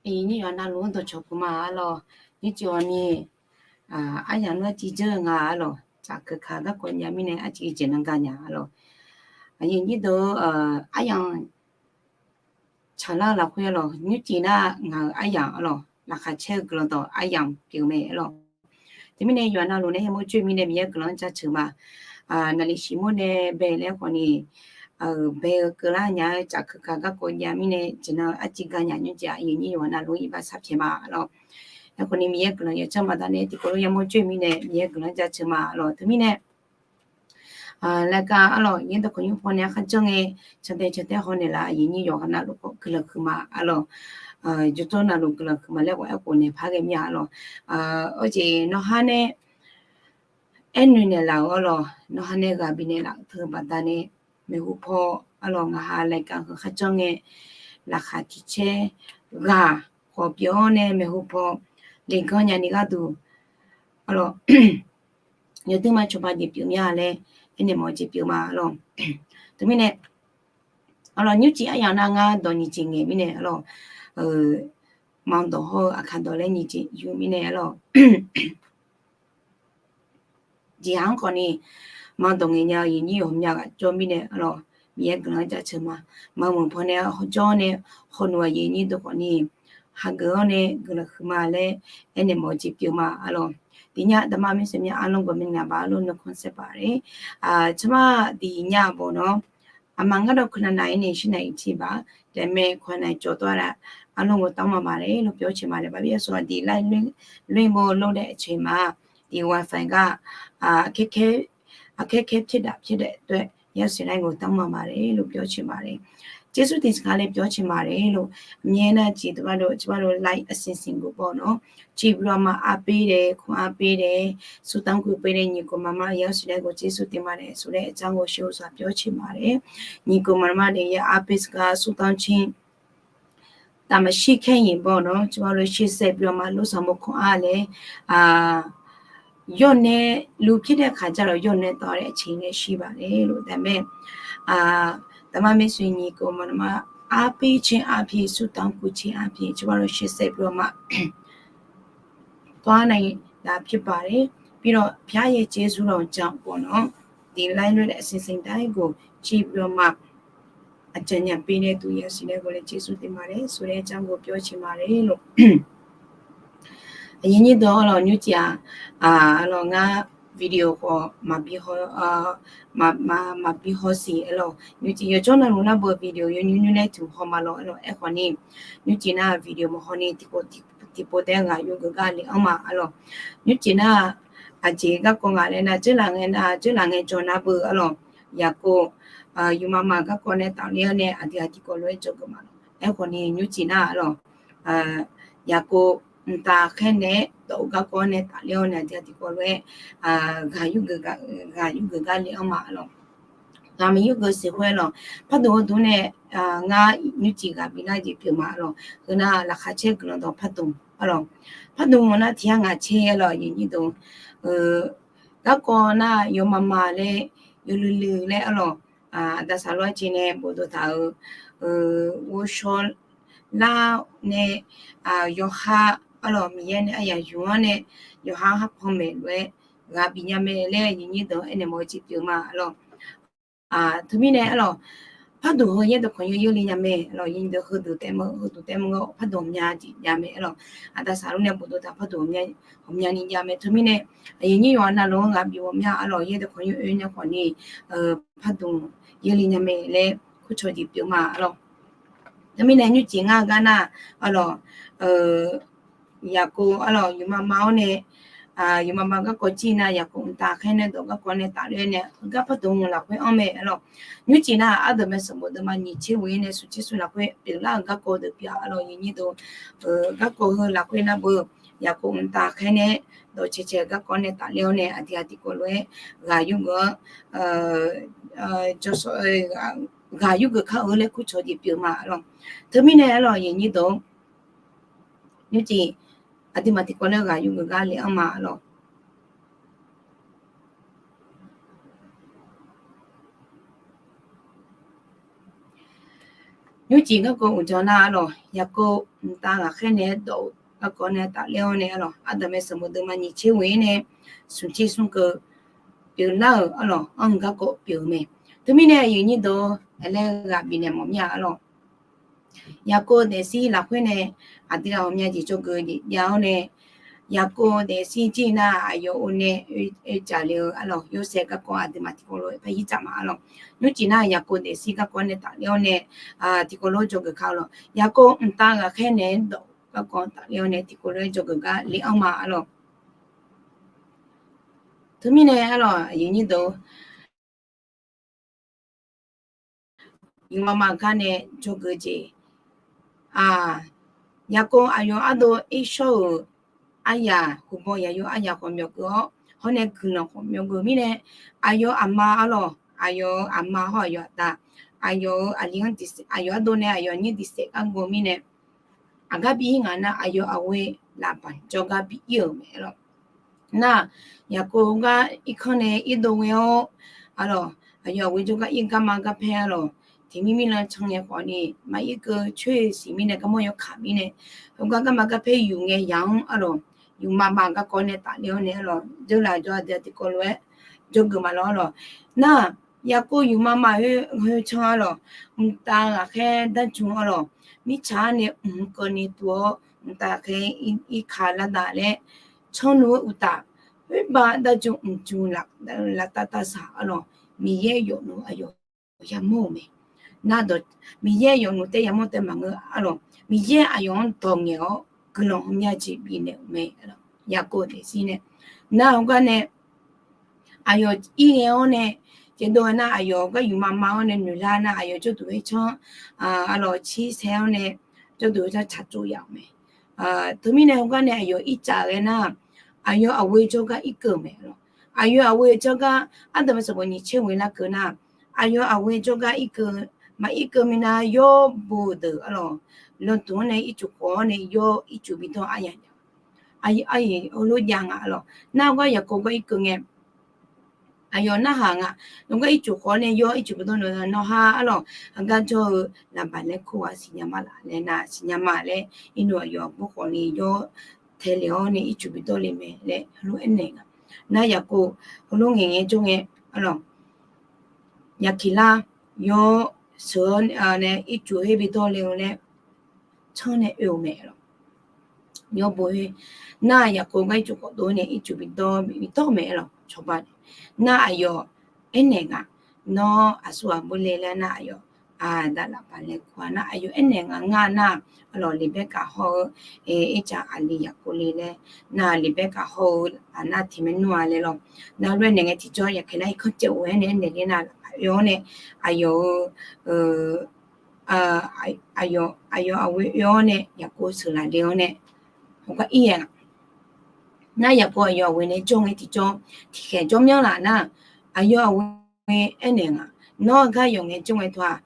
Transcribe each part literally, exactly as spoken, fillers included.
Aqyuif nyir yawqha navluf-anr dawqcawq puq ma arlawq. Nymrcif ghawqni, aryamq nar arciv dzeur-eu nga arlawq. Tsafkeuq kaq garkawv nya mirnae arciv jeq nan ga nya arlawq. Aqyuif nyir deuq-eu, aryamq tsaqlar-eu lafkhoer arlawq, nymrcif nar ngaq-euq aryamq arlawq, laqkhaq caer-eu guiqlanq dawq aryamq pyeuf mae arlawq. Teumirnae yawqha navluf nae yamawr joer mirnae Miqyaer guiqlanq-anr jaceuq ma. Naqliq siqmur nae bae laer khawfni, bae-eu keuvlar nya-eu tsafkeuq kaq garkawv jav mirnae jeq nan arciv ga nya nymrcif aqyuif nyir yawqha navluf-anr iqbax sharpyaeq ma arlawq. Aerkhawfni Miqyaer guiqlanq yawdzanr baqdanae tiqkawv lof yamawr joer mirnae Miqyaer guiqlanq-anr jaceuq ma arlawq. Teumirnae, laer gar arlawq, yaer dawqkawq nymr paw nae kharjanr ngae, cantae cantae haw naeqlaf aqyuif nyir yawqha navluf khawf guiqlanq huiqma arlawq. Jawrjawr navluf guiqlanq huiqma laer khawf aerkhof naeq par ghae mir-a arlawq. Awr jeq nawr har nae aernoeq naeqlaf-euq arlawq, nawr har nae ghaq bifnaeq laf-eu teu baqdanae maeqhu paw arlawq, ngaq ha laeqkaq heu kharjanr ngae, laqkhaq tiq caer ghaq khawf pyeuf-awr nae maeqhu paw leqganr nyani gharduq arlawq, yawduirma cawba jeq pyeuf mya laer aernaeq mawf-eu jeq pyeuf ma arlawq. Teumirnae arlawq, nymrcif aryamq nar ngar dawq nyiq jeq ngaeq mirnae arlawq, maqdawq hawr-eu aqkaq dawq laer nyiq jeq yur mirnae arlawq. Jeqhaq-anr khawfni maqdawq ngaeq nya-eu aqyuif nyir yawqha mya ghaq jawr mirnae arlawq, Miqyaer guiqlanq-anr jaceuq ma. Maqmuiq pawnae jawr nae hawluf aqyuif nyir deuq khawfni hageuf-awr nae guiqlanq huiqma laer aernaeq mawf-eu jeq pyeuf ma arlawq. Tiqnya daqma maershuif mya arlawq, ghawqmyani aqbaq arlawq nuikhanr saer paq-aer, tsawrmaf diq nya-a bawq nawr, aqma ngar dawq kuiqnav nav-aer nae shir nav-iq tiq baq, daefmae kuiqnav cawq tawr-a, arlawq ghawqtamq maqma laer lof pyawr caeq ma laer baqbir yawsawq aqdiq laer loer bo lof daef caeq ma. Tiq wifi gar, aqkaer kaer pyaerdaq pyaerdaq taef-aer yasiq laer ghawqtamq maqma laer lof pyawr caeq ma laer, Jersur tiq saqka laer pyawr caeq ma laer lof, myaer nar jeq dawqbar dawq ciqbar dawq like အစီအစဉ်ကိုပေါ့နော်, ကြည့်ပြီးတော့မှ အားပေးတယ်, ခွန်အားပေးတယ်, ဆုတောင်းပေးတဲ့ညီအစ်ကိုမမ ရရှိတဲ့ကို ကျေးဇူးတင်ပါတယ်ဆိုတဲ့အကြောင်းကို ရှေ့ဦးစွာပြောချင်ပါတယ်။ ညီအစ်ကိုမမတွေရဲ့ အားပေးစကား, ဆုတောင်းခြင်း တာမရှိခဲ့ရင်ပေါ့နော်, ကျမတို့ရှေ့ဆက်ပြီးတော့မှ လုပ်ဆောင်ဖို့ခွန်အားလည်း အာ လျော့နည်း, လူဖြစ်တဲ့အခါကျတော့ လျော့နည်းသွားတဲ့အခြေအနေရှိပါတယ်လို့, ဒါပေမဲ့ အာ ဓမ္မမိတ်ဆွေညီအစ်ကိုမောင်နှမအားပေးခြင်းအားဖြင့် ဆုတောင်းကူခြင်းအားဖြင့် ကျမတို့ရှေ့ဆက်ပြီးတော့မှ သွားနိုင်တာဖြစ်ပါတယ်။ ပြီးတော့ ဘုရားရဲ့ကျေးဇူးတော်ကြောင့်ပေါ့နော်, ဒီ live လွှင့်တဲ့အစီအစဉ်တိုင်းကို ကြည့်ပြီးတော့မှ အကြံဉာဏ်ပေးတဲ့သူ ရရှိတဲ့ကိုလည်း ကျေးဇူးတင်ပါတယ်ဆိုတဲ့အကြောင်းကို ပြောချင်ပါတယ်လို့ Aqyuif nyir deuq arlawq, nymrcif-aq, arlawq ngar video khawf maqbi haw, maqbi haw siq arlawq, nymrcif yawjawr navluf nar beu video yawnymr nymr laer tiq haw ma lawq arlawq. Aerkhawf ni, nymrcif nar video maqhaw ni tiqpov taef-aer ghaq yur geuf gar le-anr ma arlawq. Nymrcif nar, aqjeq garkawv ngaq laer nar, dzeurlaf ngae nar, dzeurlaf ngae jawr nar beu arlawq. Yaqkov, yufmama garkawv nae tafler-awr nae aqdui aqdui tiqkawv lof-aer jawr geuf ma lawq. Aerkhawf ni nymrcif nar arlawq, Yaqkov mqtav khaer nae-aer dawq-eu garkawv nae tafler-awr nae aqdui aqdui tiqkawv lof-aer ghaq yur geuf gar le-anr ma arlawq. Ghaq maqyur geuf siq khoer arlawq, pardmq heu dmr nae ngar nymrcif ghaq biflar jeq pyeuf ma arlawq. Heu nar laqkhaq caer guiqlanq dawq pardmq arlawq. Pardmq nar tiq yar ngaq caer arlawq, aqyuif nyir deuq, garkawv nar yawmama laer, yawluiv luiv laer arlawq. Aqda saqlar jeq nae bofdov taq-euq ghovshaw lar nae, yawqha arlawq, Miqyaer nae aryaq yuf-anr nae yawqha harpan maeq lof-aer ghaq bif nya mae laer aqyuif nyir deuq aernaeq mawf-eu jeq pyeuf ma arlawq. Teumirnae arlawq, pardmq heu yaer deuq khanqyur yurle nya mae arlawq, aqyuif nyir deuq heudeuq taef meuq heudeuq taef meuq-awr pardmq ghawqmya jeq jav mae arlawq. Aqda saqlar nae bofdov taq pardmq ghawqmyani jav mae. Teumirnae aqyuif nyir yawqha navluf-anr ghaq bif ghawqmya arlawq, yaer deuq khanqyur oe nya khawf ni pardmq yurle nya mae laer kurcawq jeq pyeuf ma arlawq. Teumirnae nymrcif ngar-eu gar nar arlawq, Yaqkov arlawq, yufmama-awr nae, yufmama garkawv jir nar Yaqkov mqtav khaer nae dawq garkawv nae tafler nae heugar pardmq lafkhoer anr mae arlawq. Nymrcif nar ardeuq mae sanqbof deuq ma nyiq tser ghoe-ir nae smq tser smq lafkhoer pyeuflar-euq garkawv deuq pyeuf arlawq, aqyuif nyir deuq, garkawv heu lafkhoer nar beu, Yaqkov mqtav khaer nae dawq cae cae-eu garkawv nae tafler-awr nae aqdui aqdui tiqkawv lof-aer ghaq yur geuf-anr, jawrsawr, ghaq yur geuf kar-eu laer kurcawq jeq pyeuf ma arlawq. Teumirnae arlawq, aqyuif nyir deuq, nymrcif aqduimaf tiqkawv laer ghaq yur geuf gar le-anr ma arlawq. Nymrcif garkawv uqdzan nar arlawq, Yaqkov mqtav ghaqkhaer nae dawq-eu garkawv nae tafler-awr nae arlawq, ardanqbae sanqbof deuvma nyiq tser ghoe-ir nae smq tser smr keuv pyeuflar-euq arlawq, anr-eu garkawv pyeuf-eu mae. Teumirnae aqyuif nyir deuq-or, aqlaer ghaq bifnaeq mawf mir-a arlawq. Yaqkov daefzir lafkhoer nae aqdui ghaq ghawqmya jeq dzawgeuf jeq jav-awr nae, Yaqkov daefzir jir nar aqyawf-or nae oe tsaf le-eu arlawq, Yorsaev garkawv aqduimaf tiqkawv lof-aer par yir tsaf ma arlawq. Nymrcif nar Yaqkov daefzir garkawv nae tafler-awr nae tiqkawv lof-aer dzawgeuf ka arlawq. Yaqkov mqtav ghaqkhaer naeq-aer dawq garkawv tafler-awr nae tiqkawv lof-aer dzawgeuf gar le-anr ma arlawq. Teumirnae arlawq, aqyuif nyir deuq-or, yufmama gar nae dzawgeuf jeq, Yaqkov aqyawf ardov irshawr-euq aryaq, huqbaw yaqyo aryaq khawf myawqgeuv-awr, hawr nae guiqlanq khawf myawqgeuv mirnae, aqyawf aqma arlawq, aqyawf-euq aqma hawr aqyawf aqda, aqyawf-euq aqli-anr diqsaef, aqyawf ardov nae aqyawf nyir diqsaef gar gov mirnae, aqgar bi ir ngaq nar aqyawf aqghoe Laqbanq jawrgar bi ir-euq mae arlawq. Nar, Yaqkov gar irkanr nae irdov ghae-awr arlawq, aqyawf aqghoe jawrgar ir garma garpaer arlawq, tiqmir mirlan can ngae khawfni maqir keuv coer siq mirnae garmawr yawkaq mirnae, heugar garma garpaer yuf ngae yaq-anr arlawq, yufmama garkawv nae tafler-awr nae arlawq, dzeurlaf jawr aqdui tiqkawv lof-aer dzawgeuf ma lawr arlawq. Nar, Yaqkov yufmama khoer can arlawq, mqtav ghaqkhaer darjm arlawq, mirtsaq-anr nae mq keuvni tuv-awr mqtav ghaqkhaer irka lar dav laer, canluf-eu uqtaf, khoerbav darjm mqjuq laftav tavsaq arlawq, Miqyaer yawfluf aqyawf yamawr-euq mae. Nar dawq, Miqyaer yawfluf taef yamawr taef maqngeur arlawq, Miqyaer aqyawf-anr dawq ngaeq-awr guiqlanq ghawqmya jeq bifnaeq-euq mae. Yaqkov daefzir nae nar heugar nae aqyawf ir ghae-awr nae, tiqdov-aer nar aqyawf gar yufmama-awr nae noeqlar nar aqyawf jawrduq khoertsanr arlawq cirsae-awr nae jawrduq khoertsanr tsaqtsov yaf-euq mae. Teumirnae heugar nae aqyawf irtsaf ghae nar, aqyawf aqghoe jawrgar irkeuv-euq mae arlawq. Aqyawf aqghoe jawrgar ardanqbae sanqbof nyiq tser ghoe larkeuv nar, aqyawf aqghoe jawrgar irkeuv, maqir keuv minav yawr bo deuq arlawq, landuq-anr nae ircuf khawf-awr nae yawr ircuf bidawr aryaq aqyawf heulof jav nga arlawq. Nar heugar Yaqkov gar irkeuv ngae, aqyawf narhaq nga, nawqgar ircuf khawf-awr nae yawr ircuf bidawr nawqha arlawq, heugar jawr-eu Laqbanq laer kur-aq siqnya ma laf laer nar, siqnya ma laer irnov aqyawf aqbur khawfni yawr tae le-awr nae ircuf bidawr le mae laer heulof aernaeq nga. Nar Yaqkov heulof ngaeq ngae jawr ngae arlawq, Yaqkeqlar yawr sheuq-awr nae ircuf her bidawr le-eu laer tsanr nae oe-eu mae arlawq. Yawr bo her nar Yaqkov gar ircuf khawf dov nae ircuf bidawr bidawr mae arlawq. Cawba nar aqyawf aernaeq nga, nawr aqsur aqbur le laer nar aqyawf aqda Laqbanq laer kur-a nar aqyawf aernaeq nga ngar nar arlawq, Leqbaerkaf hawr-eu ircaf aqli Yaqkov le laer nar Leqbaerkaf hawr-eu aqnar tiq maernmr-a laer lawr. Nar lof-aer naeq ngae tiqjawr Yaqkeqlar irkanr caev of-aer nae aernaeq ler nar Laqbanq oe-awr nae aqyawf-eu aqyawf aqghoe oe-awr nae Yaqkov sheuqlaf le-awr nae heugar ir-aer nga. Nar Yaqkov aqyawf aqghoe nae jawr ngae tiqjawr tiqkhaeq jawr myanr laf nar, aqyawf aqghoe aernaeq nga, nawr gar yawf ngae jawr ngae teu-aq,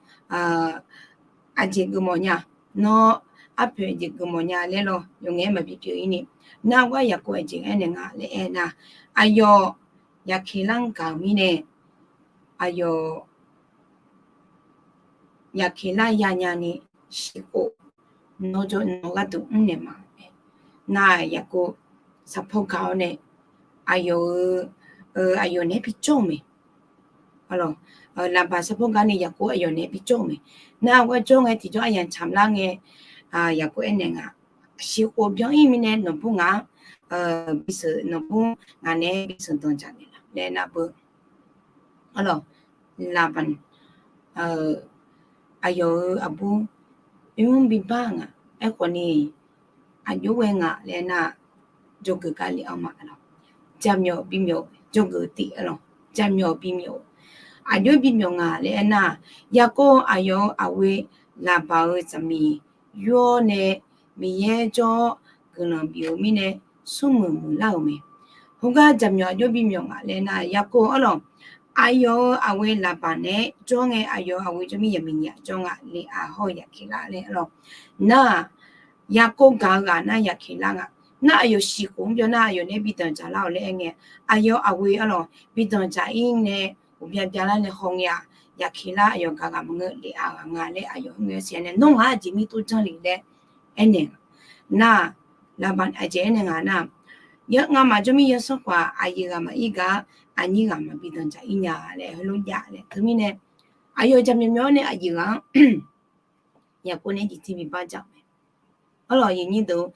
aqjeq geufmawf nya, nawr arpoeq aqjeq geufmawf nya laer lawr, yawf ngae-aer maqbi pyeuf-ir ni. Nar gar Yaqkov aqjeq aernaeq nga laer aer nar, aqyawf Yaqkeqlar-anr gaq-euq mirnae, aqyawf Yaqkeqlar yanya ni shiqkhof nawr jawr nawr gharduq mrnaeq ma. Nar Yaqkov sarpawr gaq-awr nae aqyawf-eu, aqyawf naeq-aer bijawr-eu mae. Laqbaq sarpawr gar nae Yaqkov aqyawf naeq-aer bijawr-eu mae. Nar gar jawr ngae tiqjawr aryamq tsaq lar ngae, Yaqkov aernaeq nga, shiqkhof byan-ir mirnae nawqbur ngaq-anr bisheuq, nawqbur ngaq naeq-aer bisheuq danqdzaq naeqlaf laer nar beu Arlawq, Laqbaq aqyawf-euq aqbur oe-anr bibar ngaq. Aerkhawf ni, aqjox ghae ngaq laer nar, jawrgeuf gar lef-anr ma. Arlawq, jaqmyawf bimyawf jawrgeuf tif. Arlawq, jaqmyawf bimyawf, aqjox bimyawf ngaq laer aernar, Yaqkov aqyawf-euq aqghoe Laqbaq-euq zaqmiq yur-awr nae Miqyaer jawr-awr guiqlanq bif-eu mirnae smrmuiq muiqlar-euq mae. Heugar jaqmyawf aqjox bimyawf ngaq laer nar, Yaqkov arlawq, aqyawf-euq aqghoe Laqbaq naeq-aer jawr ngae, aqyawf-euq aqghoe jawr mir yaqmiq nyaf jawr nga, Leqaq hawr-eu Yaqkeqlar laer arlawq. Nar-aq, Yaqkov gaq-eu ghaq nar Yaqkeqlar nga. Nar aqyawf shiqkhof-anr byan nar aqyawf naeq-aer bi danqdzaq lar-awq laer aer ngae, aqyawf aqghoe arlawq bi danqdzaq-ir nae ghofbya byalar nae haw ngae-aq, Yaqkeqlar aqyawf gaq ghaq maqngeur, Leqav ghaq nga laer aqyawf heu ngae siq nae, nawr ngaq-anr aqjeq mir tov janr le laer aernaeq nar, Laqbaq aqjeq aernaeq nga nar, ngamaf jawrmir yawsanr khawf-aq, aqyuif ghaq maqir gaq-a, aqnyir ghaq maqbi danqdzaq-ir nya laer heulof jav laer. Teumirnae aqyawf jaqmyawf myawf-awr nae aqyuif ghaq-anr Yaqkov nae jeqtir bibar dzaq-eu mae. Arlawq, aqyuif aqnyir deuq,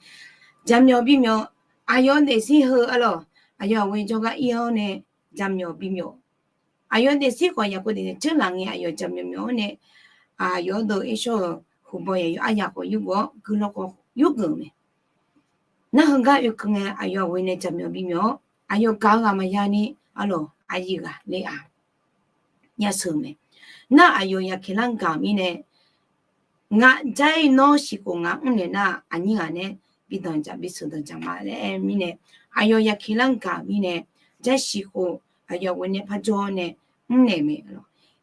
jaqmyawf bimyawf, aqyawf daefzir heu arlawq, aqyawf aqghoe jawrgar ir-awr nae jaqmyawf bimyawf. Aqyawf daefzir khawf Yaqkov daefzir tseurlaf ngae aqyawf jaqmyawf myawf-awr nae, aqyawf-anr deuq irshawr-euq huqbaw yaqyawf aryaq khawf yurgeuf-awr guiqlanq khawf yurgeuf-euq mae. Nar heugar oekeuv ngae aqyawf aqghoe nae jaqmyawf bimyawf-awr aqyawf gaq-eu ghaq maqya ni arlawq, aqyuif ghaq Leqav yasheuq-eu mae. Nar aqyawf Yaqkeqlar gaq-euq mirnae, ngaq jar-ir nawr siqkhof ngaq mrnaeq nar, aqnyir ghaq nae bi danqdzaq bi sheuqdanq dzaq ma laer aer-eu mirnae, aqyawf Yaqkeqlar gaq-euq mirnae, jar siqkhof aqyawf ghoe nae parjawr nae mrnaeq mae.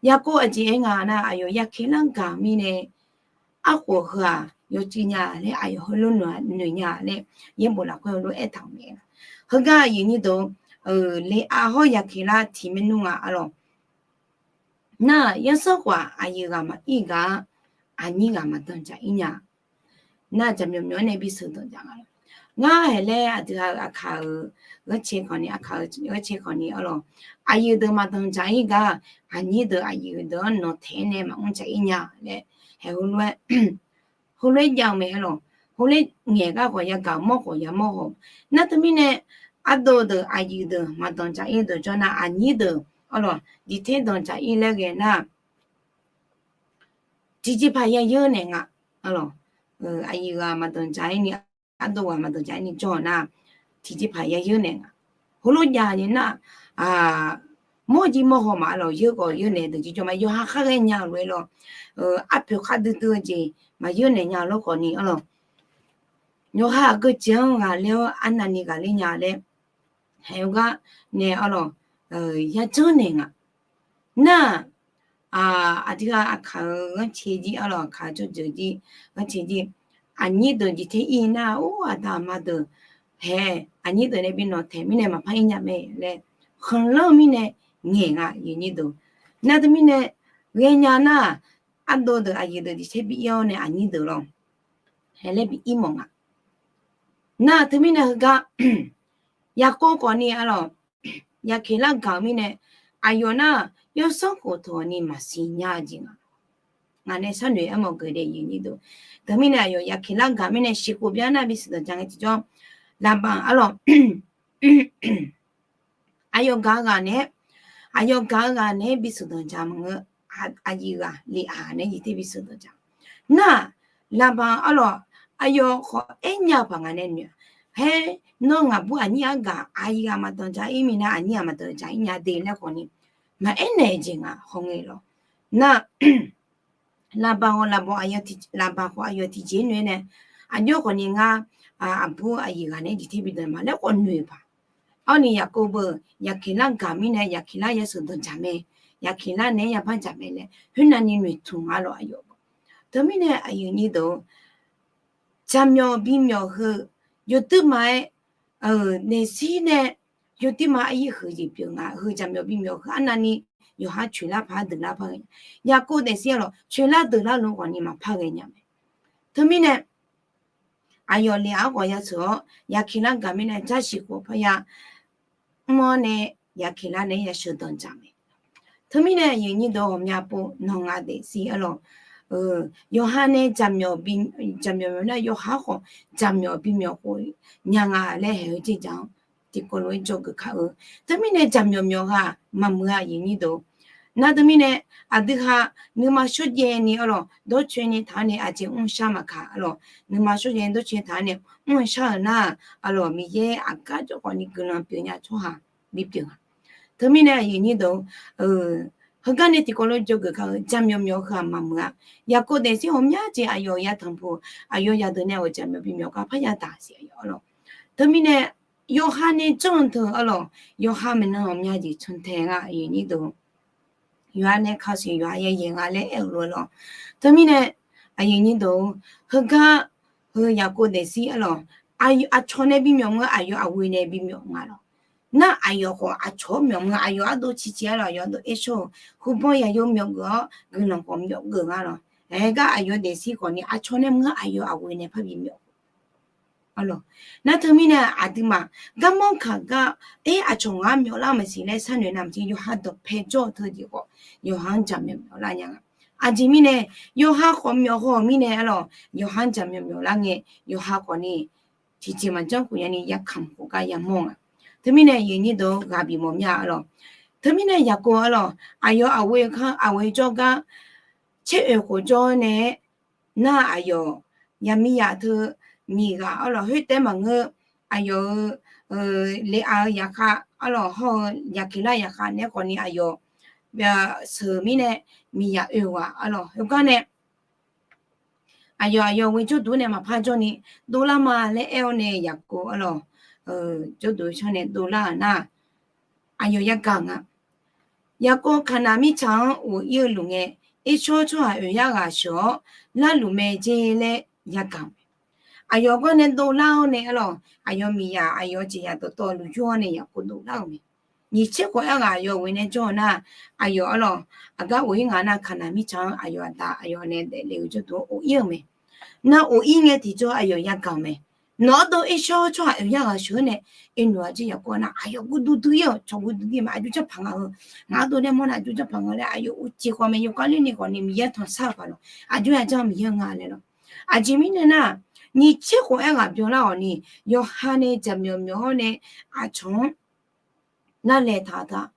Yaqkov aqjeq aer nga nar, aqyawf Yaqkeqlar gaq-euq mirnae, arkhof heu-aq yawcuiv nya laer aqyawf heulof noeq nya laer, yaerbof lafkhoer heulof aertaq-euq mae. Heugar aqyuif aqnyir deuq, Leqav hawr Yaqkeqlar tiq maernmr nga arlawq. Nar yawsanr khawf-aq aqyuif ghaq maqir gaq-a, aqnyir ghaq maqdanqdzaq-ir nya. Nar jaqmyawf myawf-awr nae bi sheuqdanq dzaq nga lawq. Ngar haeq laer aqdui-a-euq aqkaq-euq ghanrcae khawf ni, aqkaq-euq ghanrcae khawf ni arlawq, aqyuif deuq maqdanqdzaq-ir gaq-a, aqnyir deuq aqyuif deuq-anr nawq taeq-aer nae maqmr dzaq-ir nya laer haeq heulof-aer heulof-aer jav-eu mae arlawq. Heulof-aer ngaeq gar khawf yagaq, mawr khawf yamawr haw. Nar teumirnae ardov deuq aqyuif deuq maqdanqdzaq-ir deuq jawr nar, aqnyir deuq arlawq diqter danqdzaq-ir laer ghae nar, tiqjeqpaq yayeur naeq nga. Arlawq, aqyuif ghaq maqdanqdzaq-ir ni, ardov ghaq maqdanqdzaq-ir ni jawr-eu nar, tiqjeqpaq yayeur naeq nga. Heulof jav ni nar, mawr jir mawr haw ma arlawq, yeur khawf yeur naeq deuq jir jawr ma. Yawqha khar ghae nya-eu lof-aer lawr, arpoeq khar duidui-eu jeq maqyeur naeq nya lawr khawf ni arlawq, yawqha aqgeujeq-anr ghaqler-awr arnavni ghaqler nya laer haeq-eu gar nae arlawq, yajanr naeq nga. Nar, aqdui-a aqkaq-euq ghanrcae jir arlawq, aqkaq jawrjeuq jir, ghanrcae jir, aqnyir deuq jeq ter ir nar, or aqda aqma deuq haeq aqnyir deuq nae bi nawq taeq mirnae maqpar ir nya mae laer khanqlanr-eu mirnae ngaeq nga, aqyuif aqnyir deuq. Nar teumirnae ghaenya nar, ardov deuq aqyuif deuq jeq ter bi ir-awr nae aqnyir deuq lawr haeq laer bi ir mawf nga. Nar teumirnae heugar Yaqkov khawf ni arlawq, Yaqkeqlar gaq-eu mirnae, aqyawf nar yawsanr khoftaq ni maqsiq nya jeq nga. Ngaq nae sharnoeq aermawf geuf daef, aqyuif aqnyir deuq. Teumirnae aqyawf Yaqkeqlar gaq mirnae siqkhof byan nar bi sheuqdanq dzaq ngae tiqjawr, Laqbaq arlawq, aqyawf gaq-eu ghaq naeq-aer, aqyawf gaq-eu ghaq naeq-aer bi sheuqdanq dzaq maqngeur, aqyuif ghaq Leqaq naeq-aer jeq ter bi sheuqdanq dzaq. Nar, Laqbaq arlawq, aqyawf khawf aernya-eu paq ngaq nae noeq-a. Haer, nawr ngaqbur aqnyir-anr gaq, aqyuif ghaq maqdanqdzaq-ir mirnae aqnyir-aq maqdanqdzaq-ir nya de laer khawf ni maqaer naeq jeq nga hawngae lawr. Nar, Laqbaq khawf, Laqbaq khawf aqyawf tiqjeq noeq-aer nae, aqjox khawf ni ngar aqbur aqyuif ghaq naeq-aer jeq ter bi danq ma laer khawf noeq paq. Arni Yaqkov beu Yaqkeqlar gaq mirnae Yaqkeqlar yasheuq danq dzaq mae, Yaqkeqlar naeq-aer yabar dzaq mae laer khoernav ni noeqtmq-a lawq aqyawf. Teumirnae aqyuif aqnyir deuq, jaqmyawf bimyawf heu yawduir ma-aer, naeqzir nae yawduir ma-aer ir huiq jeq pyeuf nga. Heu jaqmyawf bimyawf heu arnavni yawqha coeqlar paq-aer deuqlar par ghae nya. Yaqkov daefzir-a lawq, coeqlar deuqlar lof khawf ni maqpar ghae nya mae. Teumirnae aqyawf Leqaq-anr khawf yasheuq-awr Yaqkeqlar gaq mirnae jar siqkhof parya mr-awr nae Yaqkeqlar naeq-aer yasheuq danq dzaq mae. Teumirnae aqyuif aqnyir deuq ghawqmya pov nawq nga daefzir-a lawq, yawqha nae jaqmyawf myawf nar yawqha khawf jaqmyawf bimyawf khof nya nga laer haeq-eu jeqjaq-anr tiqkawv lof-aer dzawgeuf kar-eu. Teumirnae jaqmyawf myawf heu-aq maqmuiq-a aqyuif aqnyir deuq. Nar teumirnae aqdui ha nuima shawrjaev ni-a lawq, dawrcoeni taq-awr nae aqjeq mrshar maqkaq-a lawq, nuima shawrjaev dawrcoeni taq-awr nae mrshar-euq nar-aq, a lawq Miqyaer aqgar jawr khawf ni guiqlanq pyeuf nya tsawrhaq bipyeuf-a. Teumirnae aqyuif aqnyir deuq, heugar nae tiqkawv lof-aer dzawgeuf kar-eu jaqmyawf myawf heu-aq maqmuiq-a. Yaqkov daefzir ghawqmya jeq aqyawf ya tanqpuq aqyawf yadeuq nae-euq jaqmyawf bimyawf gar parya daq siq-a lawq. Teumirnae yawqha nae janr-eu teu-a lawq, yawqha maeqnan ghawqmya jeq cantae nga aqyuif aqnyir deuq. Yawqha nae kasiq yawqha yayaeq nga laer aer-eu lof-a lawq. Teumirnae aqyuif aqnyir deuq, heugar heu Yaqkov daefzir-a lawq, aqcawq nae bimyawf maqngeur, aqyawf aqghoe nae bimyawf nga lawq. Nar aqyawf khawf aqcawq-anr myawq mr-a, aqyawf ardov ciqciq-a lawq, aqyawf ardov ersawr-eu, hubawr yaqyo myawqgeuf-awr guiqlanq khawf myawqgeuf nga lawq. Aer gar aqyawf daefzir khawf ni aqcawq nae mr-a, aqyawf aqghoe nae parbi myawq. Nar teumirnae aqduimaf garmanr kaq gar, aer aqcawq ngar myawqlar-eu maqsiq laer sharnoeq nar maqsiq, yawqha dawqpae jawr-eu teu jeq khawf yawqha-anr jaqmyawf myawqlar nya nga. Aqjeq mirnae yawqha khawf myawq haw-euq mirnae arlawq, yawqha-anr jaqmyawf myawqlar ngae, yawqha khawf ni tiqjeq maqjanr khof nyani yakamq khof gar yamawr nga. Teumirnae aqyuif nyir deuq-anr ghaq bif mawf mir-a arlawq. Teumirnae Yaqkov arlawq, aqyawf aqghoe kanr aqghoe jawr gar tser oeq khof jawr nae, nar aqyawf yaqmiqzaq teu nyiq ghaq arlawq, khoertaef maqngeur, aqyawf-euq Leqaq-eu zaqkhav arlawq hawr-eu Yaqkeqlar zaqkhav nae khawf ni aqyawf sheuq mirnae miqzaq oe ghaq arlawq, heugar nae aqyawf aqyawf ghoe jawrduq nae maqpar jawrni dovlar ma laer aer-awr nae Yaqkov arlawq, jawrduq canr nae dovlar-euq nar, aqyawf yagaq nga. Yaqkov Kaqnaq mirtsaq-anr ghof-ir-eu luf ngae, Ershawr tsawrhaq oeq yar ghaq sheuq-awr larluf mae jer laer yagaq-euq mae. Aqyawf gar nae dovlar-awr nae arlawq, aqyawf miqzaq aqyawf jeqzaq dawqtawvluf yur-awr nae Yaqkov dovlar-euq mae. Nyiq tser khof aerghaq aqyawf ghoe nae jawr-eu nar, aqyawf arlawq, aqgar ghof-ir nga nar Kaqnaq mirtsaq-anr aqyawf aqda aqyawf nae daefle-eu jawrduq-anr ghof-ir-euq mae. Nar ghof-ir ngae tiqjawr aqyawf yagaq-euq mae. Nawq-anr dov Ershawr tsawrhaq oeq yar ghaq sheuq-awr nae, oe noeq-a jir Yaqkov nar aqyawf guv duidui-ir-awq, cawq guv duidui mae, aqjox janrpaq nga-eu, ngaq-anr dov nae mawr nar aqjox janrpaq nga laer aqyawf uqcif khawf maeqyawf kar ler ni khawf ni Miqyaer tanqshar-eu paq lawq, aqjox yaq janr Miqyaer-eu nga laer lawq. Aqjeq mirnae nar, nyiq tser khof aerghaq byanlar-awq ni, yawqha nae jaqmyawf myawf-awr nae aqcawq-anr narlaeq taq-eu ta,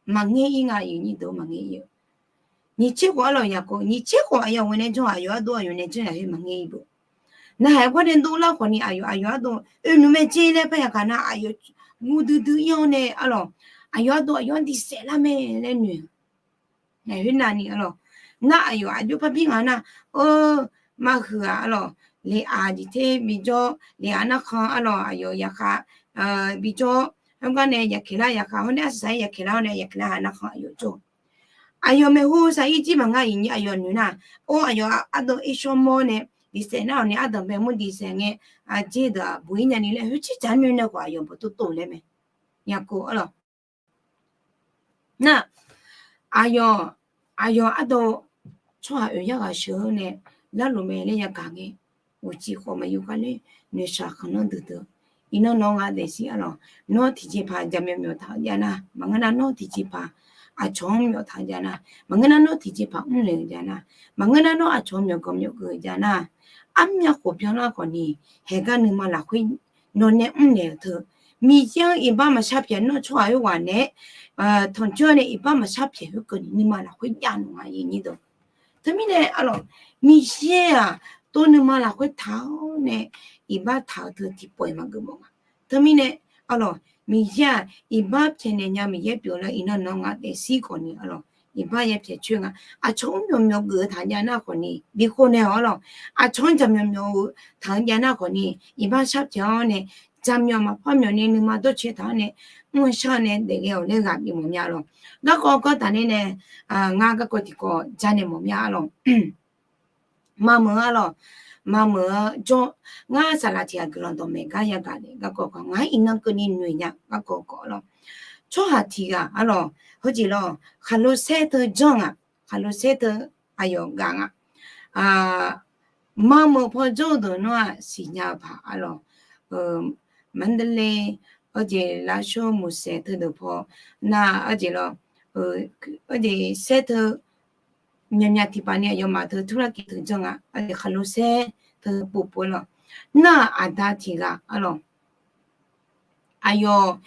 maqngeur-ir nga, aqyuif nyir deuq maqngeur-ir-eu. Nyiq tser khof arlawq Yaqkov, nyiq tser khof aqyawf ghoe nae jawr aqyawf ardov aqyawf nae janr yaq heu maqngeur-ir beu. Narhaq-aer gar nae dovlar khawf ni aqyawf aqyawf ardov oe noeq mae jer laer par yagaq nar aqyawf guv duidui-ir-awr nae arlawq, aqyawf ardov aqyawf-anr diqsaef lar mae laer noeq-a. Naeq khoernav ni arlawq, nar aqyawf aqjox parbi nga nar, maqhuiq-aq arlawq, Leqaq jeq ter bijawr, Leqaq narkhan arlawq aqyawf zaqkhav bijawr, heugar nae Yaqkeqlar zaqkhav hawr nae arsaq saq-ir Yaqkeqlar hawr nae Yaqkeqlar haq narkhan aqyawf jawr. Aqyawf maeqhu saq-ir jir maqnga iqnyir aqyawf noeq nar, or aqyawf ardov Ershawr mawr nae diqsaef nar-awq ni ardanqbae mur diqsaef ngae, aqjeq deuq-aq buq-ir nyani laer khoertser dzaq noeq nae khawf aqyawf bawqtov tov laer mae. Yaqkov arlawq. Nar, aqyawf, aqyawf ardov tsawrhaq oeq yar ghaq sheuq-eu nae larluf mae laer yagaq ngae, uqcif khawf maeqyawf kar ler noeqshaq khanqlanr deuq deuq. Iqnan nawq-anr nga daefzir arlawq, nawr tiqjeqpaq jaqmyawf myawf taq-eu jav nar, maqngeur nar nawr tiqjeqpaq aqcawq-anr myawf taq-eu jav nar, maqngeur nar nawr tiqjeqpaq mrnaeq-eu jav nar, maqngeur nar nawr aqcawq-anr myawqganq myawqgeuf-eu jav nar, armyav khof byanlar khawf ni, haeqgar nuima lafkhoer nawq nae mrnaeq-euq teu, Miqyaer-anr iqbax maqshar pyaeq nawr tsawrhaq khoerghaq nae-a tanqjawr nae iqbax maqshar pyaeq khoerkeuvni nuima lafkhoer jav nmr-a aqyuif nyir deuq. Teumirnae arlawq, Miqyaer-aq tov nuima lafkhoer taq-awr nae iqbax taq-eu teu tiqpawf-iq maqgeuf mawf nga. Teumirnae arlawq, Miqyaer-aq iqbax pyaeqnaeq nya Miqyaer pyeuf laer iqnan nawq-anr nga daefzir khawf ni arlawq, iqbax ya pyaeq coer nga. Aqcawq-anr myawqmyawf geuf-eu taq jav nar khawf ni bikhov nae-awq arlawq, aqcawq-anr jaqmyawf myawf-eu taq-eu jav nar khawf ni, iqbax shar pyaeq-awr nae jaqmyawf maqpar myawf nae nuima dawrcoeni taq-awr nae mr-eu shar nae daefghae-awq laer ghaq bif mawf mya lawq. Garkawv kawv taqnae nae, ngar garkawv tiqkawv ja naeq mawf mya arlawq. Maqmeuq arlawq, maqmeuq-eu jawr, ngar saqlaq tiq ghaq guiqlanq dawqmaeq gar yagaq nae garkawv kawv ngar iqnan keuvni noeq nya garkawv kawv lawq. Tsawrhaq tiq ghaq arlawq, heujeq lawq, khaqlo saer teu janr-aq, khaqlo saer teu aqyawf gaq nga. Maqmeuq paw jawr-eu deuq nawr-aq siqnya-eu paq arlawq, Mandalay, heujeq Laqshawr Muiqsaeq teudeuq paw nar, heujeq lawq, heujeq saer teu myaqmyaq tiqpaq ni aqyawfmaf teu turlaqkiv teu janr nga, heujeq khaqlo saer teu povpov lawq. Nar-aq aqda tiq ghaq arlawq, aqyawf